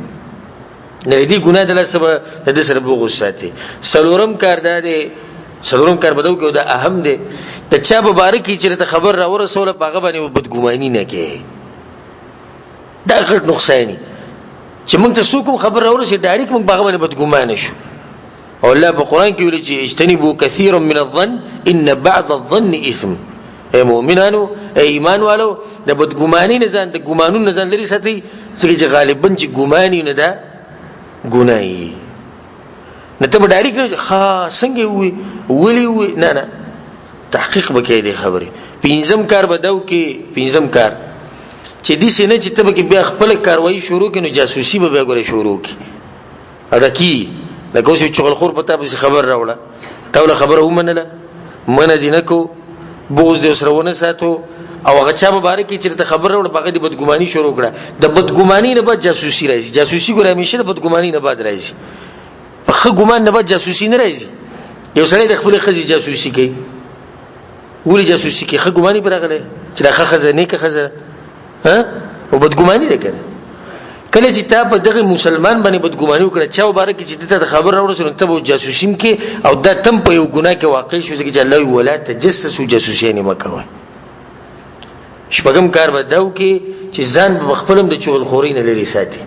نه دې ګناه د لاسه به د ده سره بغض ساتي. څلورم کار دا دی، څلورم کار به دا وکړي او دا اهم دی، د چا په باره کې چې راته خبر راورسوله په هغه باندې به بدګماني نه کوي، دا غټ نقصان دی. چې موږ ته څوک هم خبر راورسي، ډایرک موږ په هغه باندې بدګمانه شو. او الله په قرآن کې ویلي چې اجتنبوا کثیرا من الظن ان بعض الظن اثم. ای مؤمنانو، ای ایمان والو، د بدګمانۍ نه ځان، د ګمانونو نه ځان لرې ساتئ، ځکه چې غالبا چې ګمان نه ده ګناه یي. نه ته به ډایرک نه ښه څنګه یې ووایي، ولې یې ووایي، نه نه، تحقیق به کوې دې خبرې. پنځم کار به دا وکړې، پنځم کار چې داسې نه چې ته به کې بیا خپله کاروایي شروع کړې، نو جاسوسي به بیا ګورې شروع کړې. ادا کی لکه اوس یو چغلخور په تا پسې خبر راوړه، تا وله خبره ومنله، منه دې نه کو، بغض دې ورسره ونه ساتو، او هغه چا په باره کې چېرته خبر راوړه، په هغه دې بدګماني شروع کړه. د بدګماني نه بعد جاسوسي راځي. جاسوسي ګوره همیشه د بدګماني نه بعد راځي، په ښه ګمان نه بعد جاسوسي نه راځي. یو سړی د خپلې ښځې جاسوسي کوي، ولې جاسوسي کوي؟ ښه ګمان یې پرې راغلی چې دا ښه ښځه، نیکه ښځه ها، او بدګماني ده کنه. کله چې تا په دغه مسلمان باندې بدګماني وکړه، چا مبارک چې ته ته خبر راورسې، نو ته به جاسوسي هم کې، او دا تم په یو ګناه کې واقع شو، ځکه چې الله ویي ولا تجسسوا، جاسوسي نه مه کوئ. شپږم کار به دا وکړي چې ځان به خپل هم د چغلخورۍ نه لرې ساتي.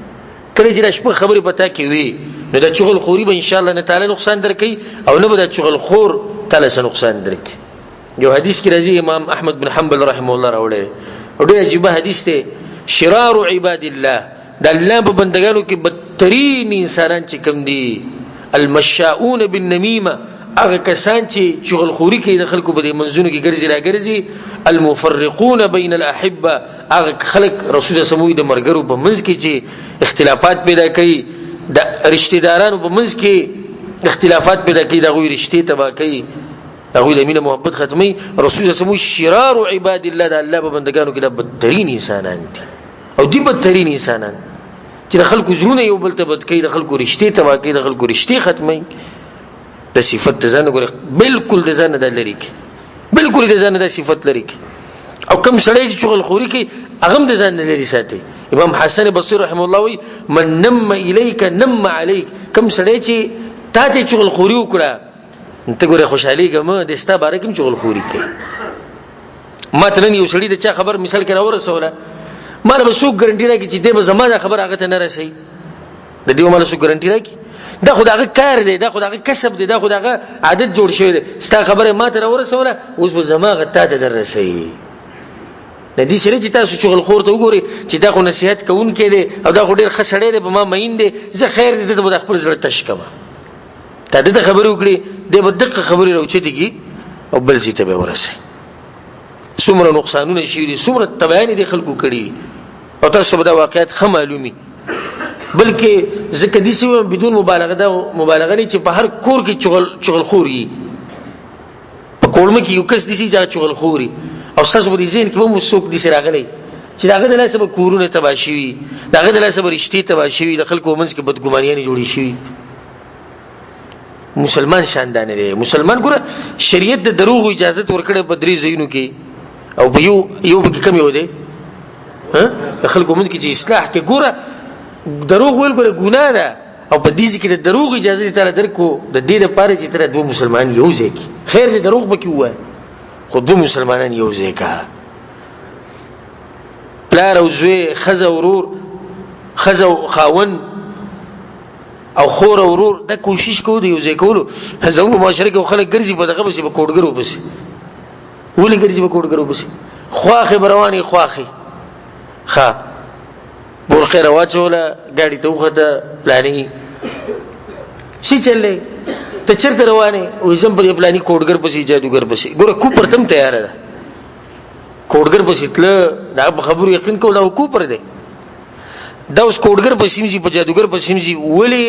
کله چې دا شپږ خبرې په تا کې وي، نو دا چغلخوري به انشاءالله نه تعالی نقصان درکوي او نه به دا چغلخور تعالی څه نقصان درکوي. یو حدیث کې راځي، امام احمد بن حنبل رحمه الله راوړی، او ډېر عجیبه حدیث دی. شرار عباد الله، د الله په بندګانو کې بدترین انسانان چې کوم دي، المشاؤون بالنمیمه، هغه کسان چې چغلخوري کوي د خلکو په دې منځونو کې ګرځي راګرځي، المفرقون بین الاحبه، هغه خلک رسول الله سموي د مرګرو په منځ کې چې اختلافات پیدا کوي، د رشتہ دارانو په منځ کې اختلافات پیدا کوي، د هغوی رشتې تباه کوي، هغوی د مینه محبت ختمي. رسول الله سمو شرار عباد الله، د الله په بندگانو کې د بدترین انسانان دي، او دی بدترین انسانان چې د خلکو زړونه یو بل ته بد کوي، د خلکو رشتې تباه کوي، د خلکو رشتې ختمي. د صفت د ځان ګوره بالکل د ځان د لري کی، بالکل د ځان د صفت لري کی. او کوم سړی چې چغل خوري کوي، هغه هم د ځان نه لري ساتي. امام حسن بصري رحم الله وی من نم الیک نم علیک، کوم سړی چې تا ته چغل خوري وکړه، ته ګوره خوشحالېږه مه، د ستا باره کې هم چغلخوري کوي. ما ته نن یو سړي د چا خبر مثال کې راورسوله، ما له به څوک ګرنټي راکړي چې دی به زما دا خبره هغه ته نه رسوي؟ د دې به ما له څوک ګرنټي راکړي؟ دا خو د هغه کار دی، دا خو د هغه کسب دی، دا خو د هغه عادت جوړ شوی دی. ستا خبره ما ته راورسوله، اوس به زما هغه تا ته در رسوي. نه دې سره چې تاسو چغلخور ته وګورئ چې دا خو نصیحت کوونکی دی او دا خو ډېر ښه سړی دی، په ما مین دی، زه خیر دی، ده ته به د خپل زړه تش کړم. تا دته خبرې وکړي، دی به دقه خبرې راوچتې کړي او بل ځای ته به ورسوي. څومره نقصانونه شوي دي، څومره تباهیانې دې خلکو کړي دي، او تاسو به دا واقعیت ښه معلومي. بلکې زه که داسې ووایم بدون مبالغه، دا مبالغه نه چې په هر کور کې چغلخور وي، په کورمه کې یو کس داسې چې هغه چغلخور وي، او ستاسو په دې ذهن کې به هم څوک داسې راغلی چې د هغه د لاسه به کورونه تباه شوي، د هغه د لاسه به رشتې تباه شوي، د خلکو په منځ کې بدګمانیانې جوړې شوي. مسلمان شان دا نه دی. مسلمان ګوره شریعت د دروغ اجازه ورکړې په درې ځایونو کې، او په یو یو کې کم یو دی، ها، د خلکو منځ کې چې اصلاح کې ګوره دروغ ویل ګوره ګناه ده، او په دې ځای کې د دروغ اجازه دې تعالی درکو د دې لپاره چې تر دوه مسلمان یو ځای کې خیر دې دروغ پکې ووایه، خو دوه مسلمانان یو ځای کا، پلار او زوی، ښځه ورور، ښځه او خاوند او خور او ورور، دا کوشش کوو د یو ځای کولو. زموږ په معاشره کې خلک ګرځي په دغه پسې، په کوډګرو پسې. ولې ګرځي په کوډګرو پسې؟ خواښې به روانې، خواښې ښه بورقه راواچوله، ګاډي ته وخته، پلاني څه چلې، ته چېرته روانې؟ وایي ځم په دې پلاني کوډګر پسې، جادوګر پسې. ګوره کوپر ته هم تیاره ده، کوډګر پسې تله، د هغه په خبرو یقین کوه، دا کوپر دی. دا اوس کوډګر په سیمځي، په جادوګر په سیمځي، ولې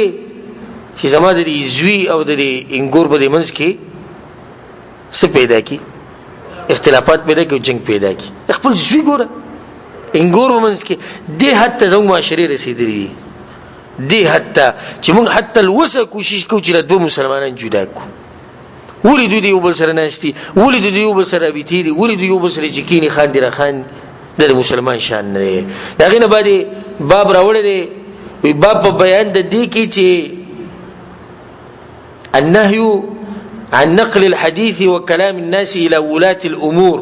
چې زما د دې زوی او د دې انګور په دې منځ کې څه پیدا کی، اختلافات پیدا کی او جنگ پیدا کی. خپل زوی ګوره انګور په منځ کې. دې حد ته زموږ معاشرې رسېدلې دي، دې حد ته چې موږ حتی الوسه کوشش کوو چې دوه مسلمانان جدا کړو. ولې دوی د یو بل سره ناست دي؟ ولې دوی د یو بل سره رابطې دي؟ ولې دوی یو بل سره چې کینې خاندي راخاندي؟ دا د مسلمان شان نه دی. د هغې نه بعد باب راوړی دی، وی باب په بیان د دې کې چې النهي عن نقل الحديث وكلام الناس الى ولاة الامور.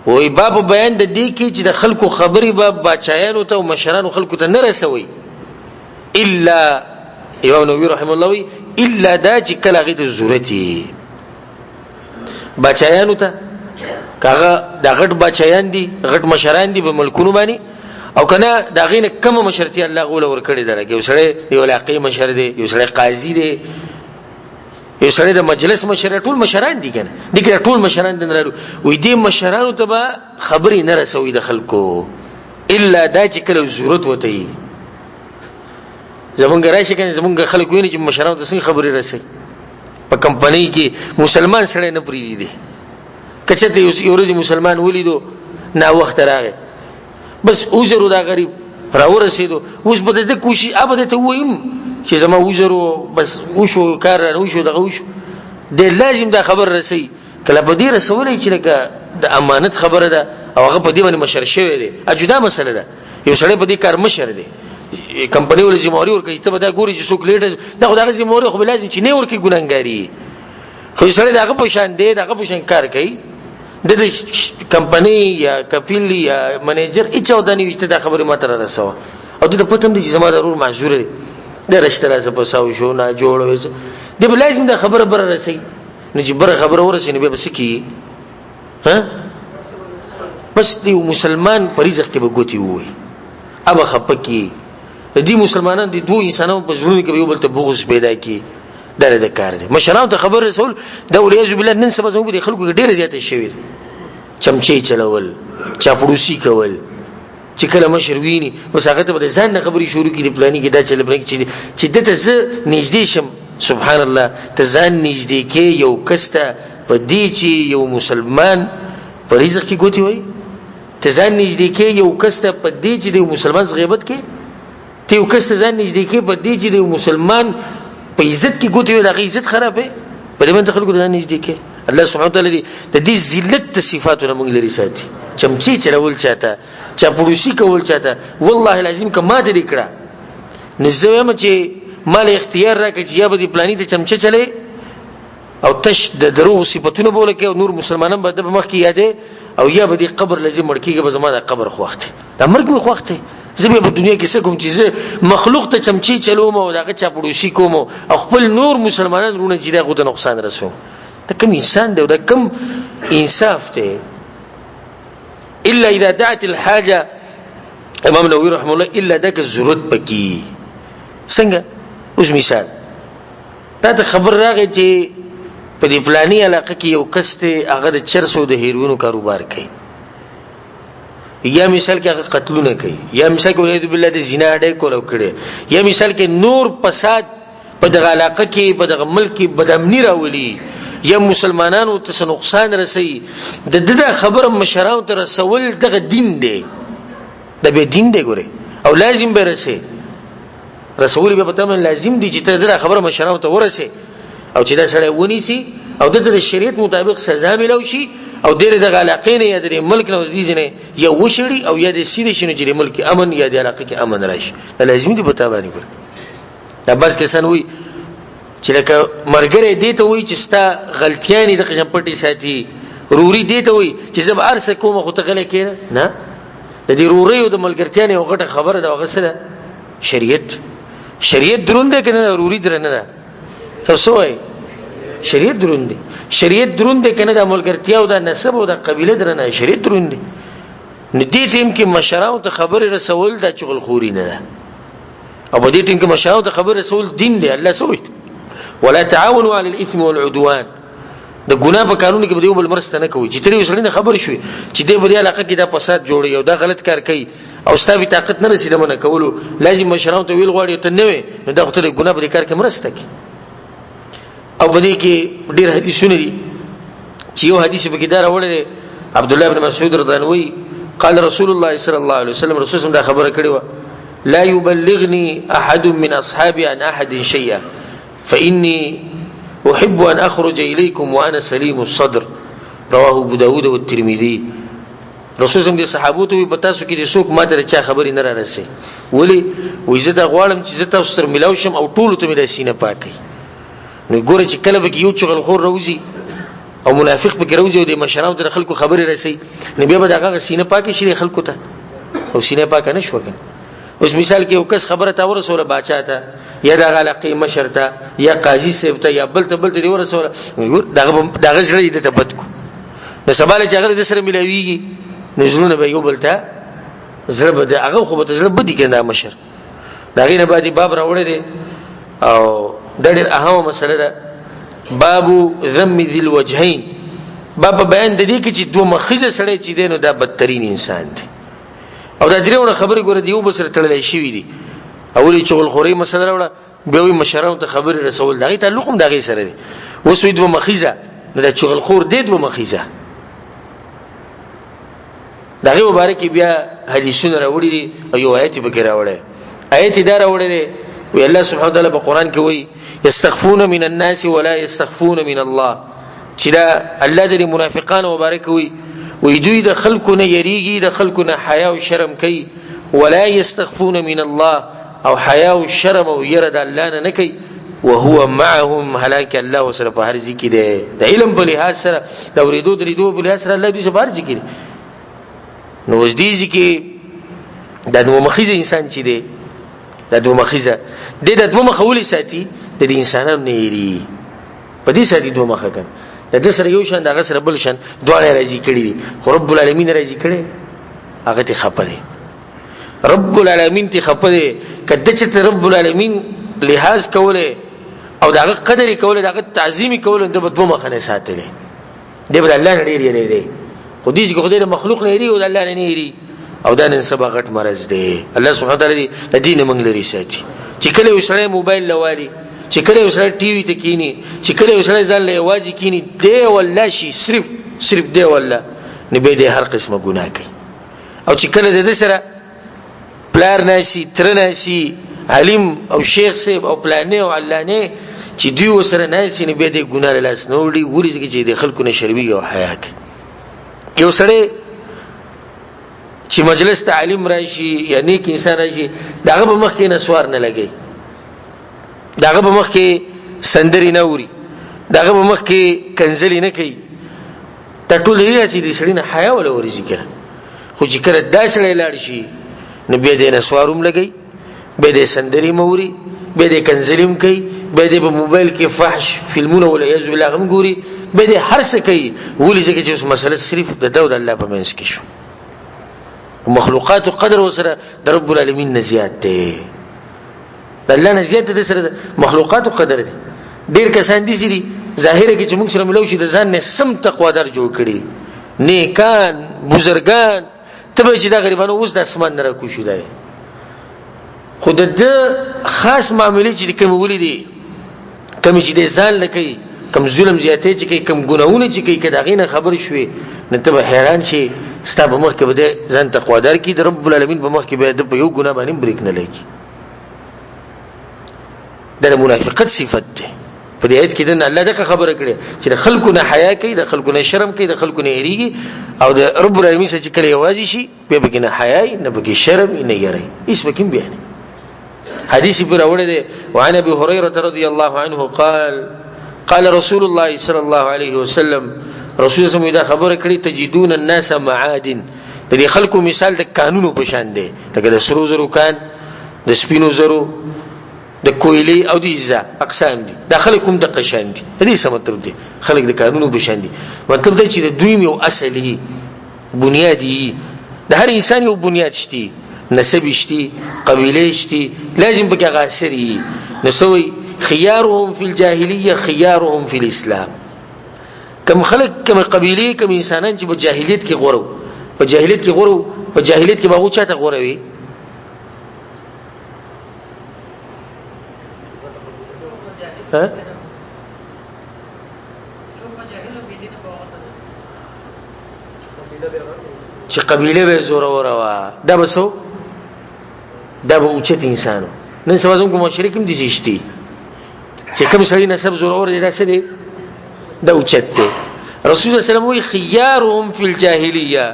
وای باب بیان د دې کې چې د خلکو خبرې به بچایانو ته او مشرانو خلکو ته نه رسوي، الا امام نووي رحم الله وی الا دا چې کله هغې ته ضرورت وي. بچایانو ته کاغه د غټ بچایان دي، غټ مشران دي په ملکونو باندې، او کنه د هغې نه کمه مشرتیا الله غوله ورکړې ده. لکه یو سړی یو علاقې مشر دی، یو سړی قاضي دی، یو سړی د مجلس مشر، ټول مشران دي کنه، دي کې ټول مشران دي نرالو. وې دې مشرانو ته به خبرې نه رسوي د خلکو، الا دا چې کله ضرورت وته وي. زمونږ راشي کنه، زمونږ خلک ویني چې مشرانو ته څنګه خبرې رسوي. په کمپنۍ کې مسلمان سړی نه پریږدي دی، که چېرته یو ورځ مسلمان ولیدو نا وخت راغی، بس عذر دا غریب راورسېدو، اوس به د ده کوشش ابه ده ته ووایم چې زما عذر بس وشو، کار رانه وشو، دغه وشو، دی لازم دا خبر رسوي. کله په دې رسولی چې لکه د امانت خبره ده او هغه په دې باندې مشر شوی دی، جدا مسله ده. یو سړی په دې کار مشر دی، کمپنۍ ول ذمہواری ورکوي، ته به دا ګوري چې څوک لیټ، دا خو د هغه ذمہواری خو به لازم چې نه ورکوي، ګناهګاري. خو یو سړی د هغه په شان دی، د هغه په شان کار کوي، د دې کمپنۍ یا کفیل یا منیجر هیڅ او دا نه وي ته دا خبرې ما ته رسوه، او د پته هم دی چې زما د ورور معذور دی، د رشته راځه په ساو شو نه جوړ وي، دی به لازم دا خبره بره رسوي. نو چې بره خبره ورسي نو بیا به څه کېږي؟ ها بس دی مسلمان په رزق کې به ګوتې ووهي، ابه خپه کړي. د دې مسلمانانو د دوو انسانانو په زړونو کې به یو بل ته بغض پیدا کړي. دا د کار دی مشرانو ته خبر رسول. دا ولیعظ بالله نن سبا زموږ د خلکو کې ډېره زیاته شوې ده، چمچې چلول، چاپړوسي کول، چې کله مشر ویني بس هغه ته به د ځان نه خبرې شروع کړي، د پلاني کې دا چل، پلاني چې چې ده ته زه نږدې شم. سبحان الله، ته ځان نږدې کې یو کس ته په دې چې یو مسلمان په رزق کې ګوتې وایي، ته ځان نږدې کې یو کس ته په دې چې د یو مسلمان غیبت کې، ته یو کس ته ځان نږدې کې په دې چې د یو مسلمان په عزت کې ګوتې وایي، د هغه عزت خرابوي، په دې باندې خلکو ته ځان نږدې کې. الله سبحانه وتعالی دې د دې ذلت د صفاتو نه موږ لرې ساتي. چمچې چلول چاته، چاپړوسي کول چاته، والله العظیم که ماته دې کړه نو زه وایم چې ما له اختیار راکړه چې یا به دې پلاني ته چمچه چلوې او تش د دروغ صفتونه به ولکې او نور مسلمانان به د په مخ کې یادې، او یا به دې قبر لزی مړ کېږي، به زما د قبر خوښ دی، دا مرګ مې خوښ دی. زه بیا په دنیا کې څه کوم چې زه مخلوق ته چمچې چلوم او د هغه چاپړوسي کوم او خپل نور مسلمانان وروڼه چې د هغو ته نقصان رسوم؟ دا کوم انسان دی او دا کوم انصاف دی؟ الا اذا دعت الحاجه، امام نووي رحمه الله، الا دا که ضرورت پکې. څنګه؟ اوس مثال، تا ته خبر راغی چې په دې پلاني علاقه کې یو کس دی، هغه د چرسو د هیروینو کاروبار کوي، یا مثال کې هغه قتلونه کوي، یا مثال کې ولید بالله د زنا اډه کولو کړي، یا مثال کې نور فساد په دغه علاقه کې په دغه ملک کې بدامني راولي، یا مسلمانانو ته څه نقصان رسي، د ده خبره مشرانو ته رسول دغه دین دی، دا به دین دی ګوره، او لازم به رسي، رسول به پته من لازم دي چې ته دا خبره مشرانو ته ورسې، او چې دا سړی ونیسي او دته د شریعت مطابق سزا ملو شي، او د دغه علاقې نه یا د ملک نه د دې نه یا وشړي او یا د سیده شنو چې د ملک امن یا د علاقې کې امن راشي. دا لازم دي پته باندې ګور. دا بس کسان وي چې لکه مرګره دې ته وای چې ستا غلطیانې د قشم پټي ساتي، روري دې ته وای چې زه به ارسه کوم خو ته غلی کېنه. نه، د دې روري او د ملګرتیا نه یو غټه خبره ده، هغه څه ده؟ شریعت. شریعت دروند دی که نه؟ روري درنه ده؟ تاسو وایئ شریعت دروند دی، شریعت دروند دی که نه؟ د ملګرتیا او د نسب او د قبیله درنه، شریعت دروند دی. نو دې ټیم کې مشرانو ته خبرې رسول دا چغلخوري نه ده، او په دې ټیم کې مشرانو ته خبرې رسول دین دی. الله څه وایي؟ ولا تعاونوا علی الاثم والعدوان. د ګناه په کارونو کې به یو بل مرسته نه کوي. چې ترې یو سړي نه خبر شوي چې دی په دې علاقه کې دا فساد جوړوي او دا غلط کار کوي او ستا به طاقت نه رسي د منع کولو، لازم مشرانو ته ویل غواړي ته نه وې، نو دا خو ته د ګناه په دې کار کې مرسته کوي. او په دې کې ډېر حدیثونه دي چې یو حدیث په کې دا راوړی دی، عبد الله بن مسعود رضی الله عنه وایي قال رسول الله صلی الله علیه وسلم، رسول الله دا خبره کړې وه، لا يبلغني احد من اصحابي عن احد شيئا فاني احب ان اخرج اليكم وانا سليم الصدر، رواه ابو داود والترمذي. رسول زم دي صحابو ته په تاسو کې د څوک ماته چا خبرې نه را رسي، ولی وای زه دا غواړم چې زه تاسو سره ملاو شم او ټول ته مې د سینه پاکي. نو ګوره چې کله به یو چغل خور روزي او منافق پکې راوځي او د مشرانو تر خلکو خبرې رسي، نو بیا به دغه سینه پاکه شي خلکو ته، او سینه پاکه نه شو کنه. اوس مثال کې یو کس خبره تا ورسوله باچا ته یا دغه علاقې مشر ته یا قاضي صاحب ته یا بل ته بل ته دی ورسوله، دغه دغه زړه دې ته بد کو، نو سبا له چې هغه د سره ملاویږي نو زړونه به یو بل ته زړه به هغه خو به زړه بدی کنه مشر. دا غینه بعد باب راوړی دی او دا ډېر اهمه مسله ده، باب ذم ذی الوجهین. باب بیان د دې کې چې دوه مخیزه سړی چې دی نو دا بدترین انسان دی. او دا درېونه خبرې ګوره دی یو بل سره تړلی شوي دي. اولې چغلخورۍ مسله راوړه، بیا وایي مشرانو ته خبرې رسول، د هغې تعلق هم د هغې سره دی. اوس وایي دوه مخیزه، نو دا چغلخور دی دوه مخیزه. د هغې مبارکې بیا حدیثونه راوړي دي او یو آیت یې پکې راوړی. آیت یې دا راوړی دی، وی الله سبحانه وتعالی په قرآن کې وایي یستخفون من الناس ولا یستخفون من الله، چې دا الله د منافقانو مبارک وایي، وی دوی د خلکو نه یریږي، د خلکو نه حیا او شرم کوي، ولا یستخفون من الله، او حیا او شرم او یره د الله نه نه کوي، وهو معهم، حالانکه الله سره په هر ځای کې دی. د علم په لحاظ سره، د اورېدو د لیدو په لحاظ سره الله دوی سره په هر ځای کې دی. نو اوس دې ځای کې دا دوه مخیزه انسان چې دی، دا دوه مخیزه دی، دا دوه مخه ولې ساتي؟ د دې انسانانو نه یېري، په دې ساتي دوه مخه کړه. د ده سره یو شان، د هغه سره بل شان، دواړه یې راضي کړي دي، خو رب العالمین راضي کړي هغه ته خپه دی. رب العالمین ته خپه دی. که د چې رب العالمین لحاظ کولی او د هغه قدر یې کولی، د هغه تعظیم یې کولی، نو ده به دوه مخه نه ساتلی، دی به د الله نه ډېر یېرېدی. خو دې چې خدای د مخلوق نه یېري او د الله نه نه یېري، او دا نن سبا غټ مرض دی. الله سبحانه وتعالی دې د دې نه موږ لرې ساتي. چې کله یو سړی موبایل لوالي، چې کله یو سړی ټي وي ته کینی، چې کله یو سړی ځان له یوازې کینی، دی والله شي، صرف صرف دی والله، نو به دې هر قسمه ګناه کوي. او چې کله د ده سره پلار ناشي، تره ناشي، عالم او شیخ صاحب او پلانې او علانې چې دوی ورسره ناشي، نو بیا دې ګناه له لاس نه وړي، ولې ځکه چې د خلکو نه شرمېږي او حیا کوي. یو سړی چې مجلس ته عالم راشي یا نیک انسان راشي، د هغه په مخ کې نسوار نه لګوي، د هغه په مخ کې سندرې نه اوري، د هغه په مخ کې کنځلې نه کوي، دا ټول دلیل چې د سړي نه حیا ولا ورځي کنه. خو چې کله دا سړی لاړ شي نو بیا دې نسوار هم لګوي، بیا دې سندرې هم اوري، بیا دې کنځلې هم کوي، بیا دې په موبایل کې فحش فلمونه والعیاذ بالله هم ګوري، بیا دې هر څه کوي. ولې؟ ځکه چې اوس مسله صرف د ده او د الله په منځ کې شو، مخلوقاتو قدر ورسره د رب العالمین نه زیات دی، د الله نه زیات د سره مخلوقاتو قدر دی. ډیر کسان دي چې دي ظاهره کې چې موږ سره ملو شي د ځان نه سم تقوادار جوړ کړي، نیکان بزرګان، ته به چې دا غریبانو اوس د اسمان نه راکوز شو دی. خو د ده خاص معاملې چې کومې ولیدې، کومې چې دی ځان له کوي، کوم ظلم زیاتی چې کوي، کوم ګناهونه چې کوي، که د هغې نه خبر شوې نو ته به حیران شې. ستا په مخ کې به دی ځان تقوادار کړي، د رب العالمین په مخ کې به د په یو ګناه باندې بریک نه لګي. دا د منافقت صفت دی. په دې آیت کې د الله دغه خبره کړې چې د خلکو نه حیا کوي، د خلکو نه شرم کوي، د خلکو نه یریږي، او د رب العالمین سره چې کله یوازې شي بیا پکې نه حیا، نه پکې شرم، نه یری، هیڅ پکې بیا نه. حدیث پر راوړی دی، وعن ابي هريره رضی الله عنه قال قال رسول الله صلى الله عليه وسلم، رسول الله دا خبره کړې، تجدون الناس معادن، د دې خلکو مثال د کانونو په شان دی، لکه د سرو زرو کان، د سپینو زرو، د کویلې او د عزا اقسام دي. دا خلک هم د قشان دي. د دې څه مطلب دی؟ خلک د کانونو په شان دي، مطلب دا چې د دوی یو اصلي بنیادی، د هر انسان یو بنیاد شته، نسب شته، قبیله شته، لازم پکې هغه اثر وي. نو څه وایي؟ خیارهم فی الجاهلیه خیارهم فی الاسلام. کم خلک، کم قبیله، کم انسانان چې په جاهلیت کې غوره، په جاهلیت کې غوره، په جاهلیت کې به هغه چاته غوره وي؟ ها؟ چې قبیله به زوروره وه، دا به څه؟ دا به اوچت انسانو. نن سبا زموږ معاشره کې هم داسې شتي چې کوم سړي نسب زورور دی، دا څه دی؟ دا اوچت دی. رسول الله صلی الله علیه وسلم وایي خیارهم فی الجاهلیه،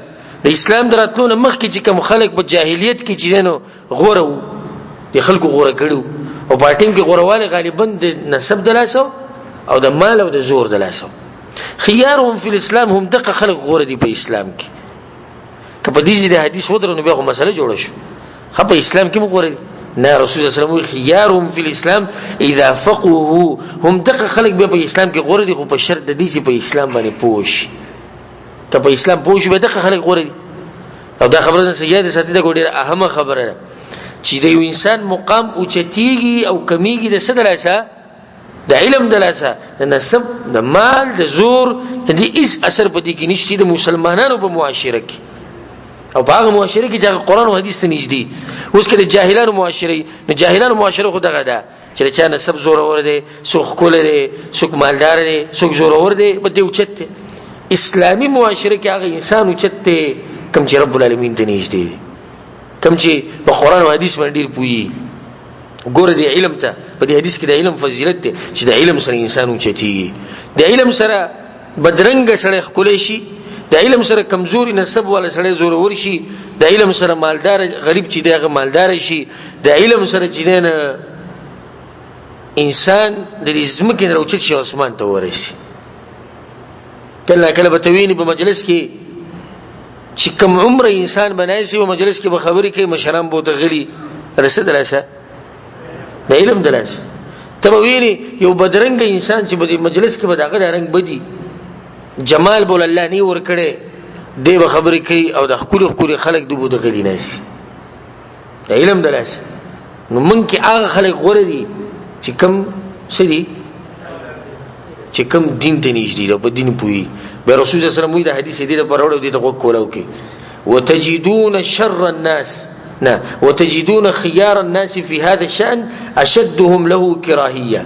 د اسلام د راتلو نه مخکې چې کوم خلک په جاهلیت کې چې نو غوره وو، د خلکو غوره کړي او په ټیم کې غورهوالی غالبا د نسب د لاسه او د مال او د زور د لاسه. خيارهم فی الاسلام هم دغه خلک غوره دي په اسلام کې. که په دې ځای د حدیث ودرو نو بیا خو مسله جوړه شو، خو په اسلام کې غوره دي نه. رسول الله صلی الله علیه وسلم خيارهم فی الاسلام اذا فقهوا، هم دغه خلک بیا په اسلام کې غوره دي، خو په شرط د دې چې په اسلام باندې پوه شي. که په اسلام پوه شي بیا دغه خلک غوره دي. او دا خبره څه یاد ساتي، دا ډیره اهمه خبره ده چې د یو انسان مقام اوچتیږي او کمیږي د څه د لاسه؟ د علم د لاسه، د نسب، د مال، د زور، د دې هیڅ اثر په دې کې نشته د مسلمانانو په معاشره کې او په هغه معاشره کې چې هغه قرآن او حدیث ته نږدې. اوس کې د جاهلانو معاشره، نو جاهلانو معاشره خو دغه ده چې د چا نسب زورور دی، څوک ښکلی دی، څوک مالدار دی، څوک زورور دی، په دې اوچت دی. اسلامي معاشره کې هغه انسان اوچت دی کوم چې رب العالمین ته نږدې دی، کوم چې په قرآن او حدیث باندې ډېر پوهېږي. ګوره دې علم ته، په دې حدیث کې د علم فضیلت دی چې د علم سره انسان اوچتېږي، د علم سره بدرنګ سړی ښکلی شي، د علم سره کمزوري نسب والا سړی زورور شي، د علم سره مالدار غریب چې دی هغه مالدار شي، د علم سره چې دی نه انسان د دې ځمکې نه راوچت شي اسمان ته ورسي. کله کله به ته وینې په مجلس کې چې کم عمر انسان بنایسي په مجلس کې به خبرې کوي، مشران به ورته غلي، رسه دلاسه د علم دلاسه. ته به وینې یو بدرنګ انسان چې په دې مجلس کې به د هغه د رنګ بدي جمال بول الله نه ورکړي، دی به خبرې کوي او د ښکلي ښکلي خلک دوی به ورته غلي ناسي. د علم د لاسه نو مونږ کې هغه خلک غوره دي چې کم څه دي، چې کم دین ته نږدې دي او په دین پوهېږي. بیا رسول الله صلی الله علیه وسلم وایي د حدیث دې لپاره راوړی او دې ته غوږ کولاو کې وتجدون شر الناس نه وتجدون خيار الناس في هذا الشأن اشدهم له كراهيه.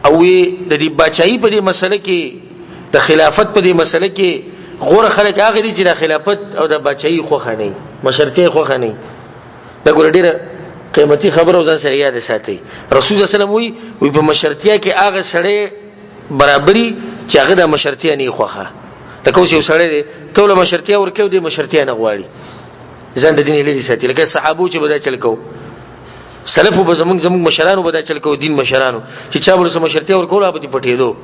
او د دې بچای په دې مسله کې، د خلافت په دې مسله کې غوره خلک هغه دي چې د خلافت او د بچای خوښه نه، مشرتیا خوښه نه. دا ګوره ډیره قیمتي خبره ځان سره یاد ساتي. رسول الله صلی الله علیه وسلم وی وی په مشرتیا کې هغه سړی برابرۍ چې هغه د مشرتیا نه خوښه. لکه اوس یو سړی دی ته له مشرتیا ورکوي او دی مشرتیا نه غواړي، ځان د دین لري ساتي. لکه صحابو چې به دا چل کو، سلفو به زمونږ مشرانو به دا چل کو، دین مشرانو چې چا به مشرتیا ورکوله به دې پټېدو.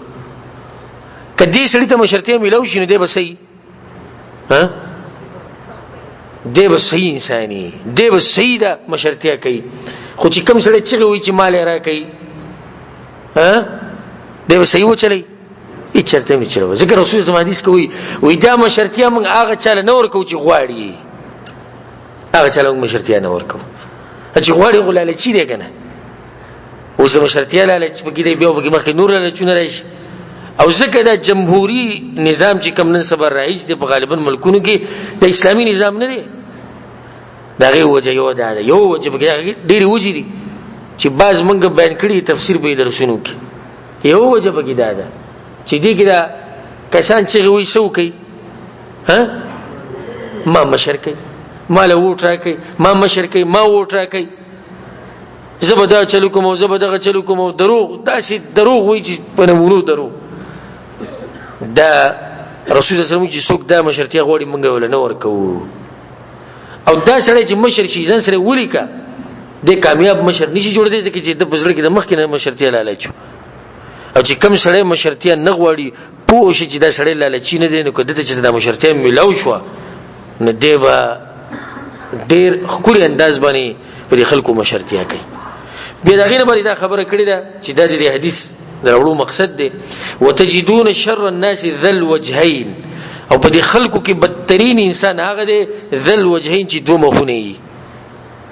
که دې سړي ته مشرتیا میلاو شي نو دی به صحیح ها دی به صحیح انساني دی به صحیح ده مشرتیا کوي. خو چې کوم سړی چغې وایي چې مال یې راکوي، ها دی به صحیح وچلوي؟ هېڅ چېرته هم نه چلوي. ځکه رسول زما حدیث کوي وایي دا مشرتیا موږ هغه چا له نه ورکوو چې غواړي، هغه چا له موږ مشرتیا نه ورکوو چې غواړي، خو لالچي دی که نه. اوس د مشرتیا لالچ پکې دی، بیا پکې مخکې نور لالچونه راشي. او ځکه دا جمهوري نظام چې کوم نن سبا رایج دی په غالبا ملکونو کې، د اسلامي نظام نه دی. د هغې وجه یو دا ده، یو وجه پکې ډېرې وجې دي چې بعض موږ بیان کړي تفسیر په درسونو کې. یو وجه پکې دا ده چې دې کې دا کسان چې وایي څه وکړي، ها ما مشر کوي، ما له ووټ راکوي، ما مشر کوي، ما ووټ راکوي، زه به دا چلو کوم او زه به دغه چلو کوم، او دروغ داسې دروغ وایي چې په نمونو دروغ. دا رسول الله صلی الله علیه وسلم چې څوک دا مشرتیا غواړي موږ ولا نه ورکوو. او دا سړی چې مشر شي ځان سره ولیکه، د کامیاب مشر نشي جوړېدی، ځکه چې د په زړه کې د مخکې نه مشرتیا لالچ. او چې کم سړی مشرتیا نه غواړي پوه شي چې دا سړی لالچي نه دی، نو که ده ته چې دا مشرتیا میلاو شوه نو دی به ډېر ښکلي انداز باندې په دې خلکو مشرتیا کوي. بیا د هغې نه باندې دا خبره کړې ده چې دا د دې حدیث د راوړو مقصد دی، وتجدون شر الناس ذا الوجهین، او په دې خلکو کې بدترین انسان هغه دی ذا الوجهین چې دوه مخونه یي.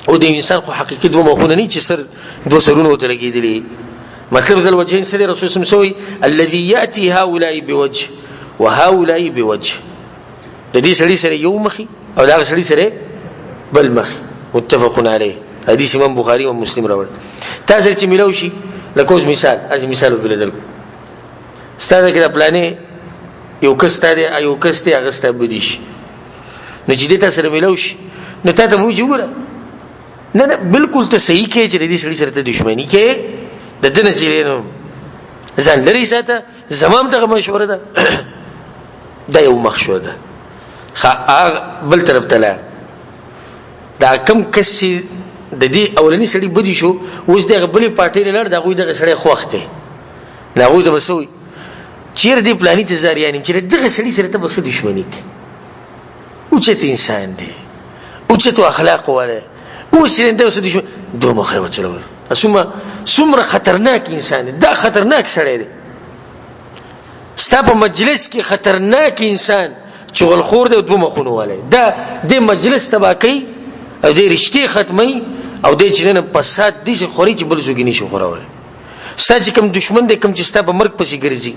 او د انسان خو حقیقي دوه مخونه نه چې سر دوه سرونه ورته لګېدلي. مطلب ذا الوجهین څه دی؟ رسول صلی الله علیه وسلم الذي ياتي هؤلاء بوجه وهؤلاء بوجه، د دې سړي سره یو مخي او دا سړي سره بل مخي. متفق علیه، حدیث امام بخاری او مسلم راوړ. تاسو چې ملو شي لکه اوس مثال، از مثال وبل درکو، ستاسو کې د پلانې یو کس ته دی یو کس ته هغه ستا بدی شي، نو چې دې تاسو سره ملو شي نو تا ته وایي وګوره نه نه بالکل ته صحیح کې چې دې سړي سره ته دښمنی کې د دنه چې نو ځان لري ساته، زمام دغه مشوره ده. دا یو مخ شو ده. بل طرف ته لاړ، دا کم کس چې د دې اولنی سړي بدی شو، اوس دغه بلې پارټۍ له لاړ، د هغوی دغه سړی خوښ دی، د هغوی ته به څه وایي چیرې دې پلاني ته زه اریان یم چې دغه سړي سره ته به څه دښمني کوې؟ اوچت انسان دی، اوچتو اخلاقو والا، اوس یې دا څه دښمن دوه مخه یې وچلول. څومره خطرناک انسان دی، دا خطرناک سړی دی. ستا په مجلس کې خطرناک انسان چغلخور دی او دوه مخونو والی دا د مجلس تباه کوي او د رشتې ختموي او د چې نن فساد داسې خوري چې بل څوک یې نشي خورولی. ستا چې کوم دښمن دی، کوم چې ستا په مرګ پسې ګرځي،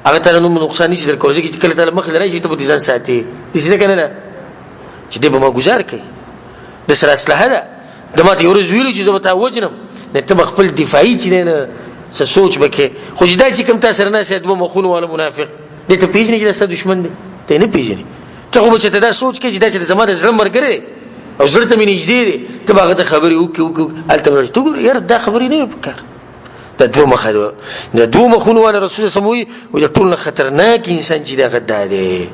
هغه ته نو نقصان نشي درکولی، ځکه چې کله ته مخې له راشي ته به دې ځان ساتې، داسې ده که نه ده چې دی به ما ګوزار کوي، د سره اسلحه ده، د ما ته یو ورځ ویلي چې زه به تا وژنم، نو ته به خپل دفاعي چې دی نه څه سوچ به کوې. خو چې دا چې کوم تا سره ناست دی دوه مخونو والا منافق دی، ته پېژنې چې دا ستا دښمن دی؟ ته یې نه پېژنې. ته خو به چې ته دا سوچ کوې چې دا چې زما د زړه ملګری دی او زړه ته مې نږدې دی، ته به هغه ته خبرې وکړې وکړې، هلته به راشي ته وګوره یاره دا خبرې نه وې په کار. د دوه مخه دی، د دوه مخونو والا رسول الله وایي د ټول نه خطرناک انسان چې دی هغه دا دی.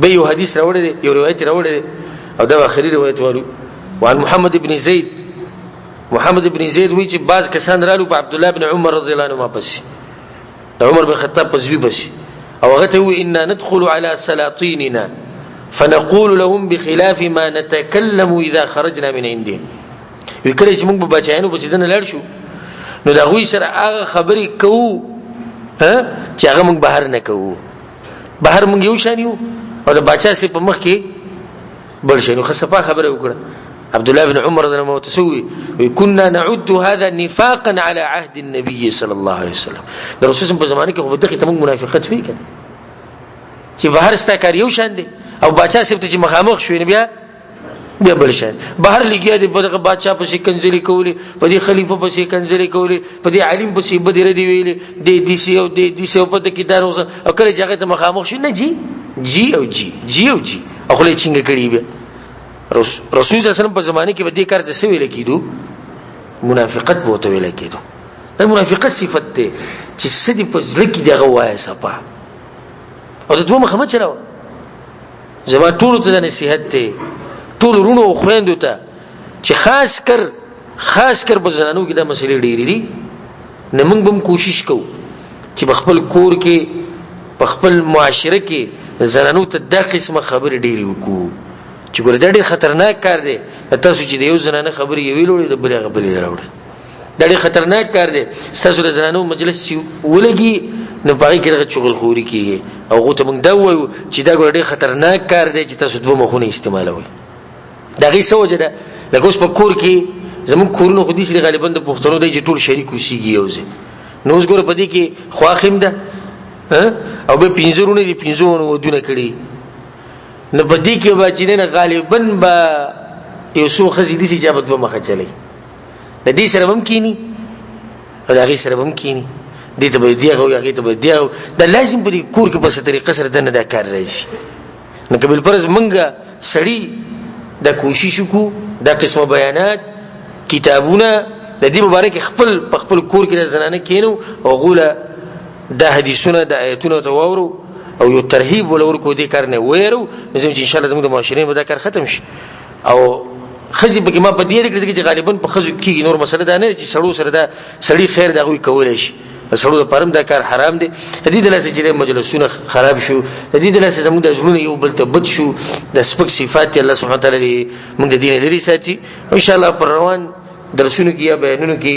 به یو حدیث راوړی دی، یو روایت راوړی دی او دا اخري روایت والو. وعن محمد بن زید، محمد بن زید وی چې بعض کسان رالو په عبد الله بن عمر رضی الله عنهما پسې، د عمر بن خطاب په زوی پسې، او هغه ته وی انا ندخل على سلاطيننا فنقول لهم بخلاف ما نتكلم اذا خرجنا من عندهم. وی کله چې موږ په بچیانو پسې دنه لاړ شو نو د هغوی سره هغه خبرې کوو چې هغه موږ بهر نه کوو. بهر موږ یو شان یو او د باچا سي په مخ کې بل شي. نو خصفا خبره وکړه عبد الله بن عمر رضی الله عنه تسوي كنا نعد هذا نفاقا على عهد النبي صلى الله عليه وسلم. د رسول په زمانه کې خو دغه ته موږ منافقت وی کنه چې بهر ستا کار یو شان دی او باچا صاحب ته چې مخامخ شوې بیا بیا بل شان. بهر لګیا دی په دغه بادشاہ پسې کنځلې کولې، په دې خلیفہ پسې کنځلې کولې، په دې عالم پسې بدې ردې ویلې، دې دیسې او دې دیسې او په دې کې دا روزه، او کله چې هغه ته مخامخ شو نه جی جی او جی جی او جی او خولې چینګه کړې. بیا رسول صلی الله علیه وسلم په زمانه کې به دې کار ته څه ویل کېدو؟ منافقت به ورته ویل کېدو. دا منافقت صفت دی چې څه دې په زړه کې دی هغه وایه صفا، او د دوه مخه مه چلوه. زما ټولو ته دا نصیحت دی، ټولو وروڼو او خویندو ته، چې خاص کر خاص کر په زنانو کې دا مسلې ډېرې دي. نه موږ به هم کوشش کوو چې په خپل کور کې په خپل معاشره کې زنانو ته دا قسمه خبرې ډېرې وکړو چې ګوره دا ډېر خطرناک کار دی. تاسو چې د یو زنانه خبرې یوې لوړې د بلې هغه بلې راوړي، دا ډېر خطرناک کار دی. ستاسو د زنانو مجلس چې ولګي نو په هغې کې دغه چغلخوري کېږي، او هغو ته موږ دا ووایو چې دا ګوره ډېر خطرناک کار دی چې تاسو دوه مخونه استعمالوئ. د هغې څه وجه ده؟ لکه اوس په کور کې زموږ کورونه خو داسې دي غالبا د پښتنو دی چې ټول شریک اوسېږي یو ځای. نو اوس ګوره په دې کې خواښې هم ده او بیا پنځه وروڼه دي، پنځه وروڼو ودونه کړي. نو په دې کې به چې دی نه غالبا به یو څو ښځې داسې چې به دوه مخه چلوي، د دې سره هم کینی او د هغې سره هم کینی، دې ته به دی هغه هغې ته به دی هغه. دا لازم په دې کور کې په څه طریقه سره دننه دا کار راځي. نو که بالفرض موږ سړي دا کوشش وکړو، دا قسمه بیانات کتابونه د دې مبارک خپل په خپل کور کې د زنانه کینو او غوله دا حدیثونه د آیتونه ته واورو او یو ترهیب ول ورکو دې کار نه ویرو، نو چې ان شاء الله زموږ د معاشرې به دا کار ختم شي. او خزي پکې ما په دې کې چې غالبا په خزو کې نور مسله دا نه چې سړو سره دا سړی خیر دا غوي کولای شي، سړو د پرم دا کار حرام دی. د دې د لاسه چې مجلسونه خراب شو، د دې د لاسه زموږ د زړونه یو بل ته بد شو، د سپک صفات الله سبحانه وتعالی موږ د دین لري ساتي. ان شاء الله پر روان درسونو کې یا بیانونو کې.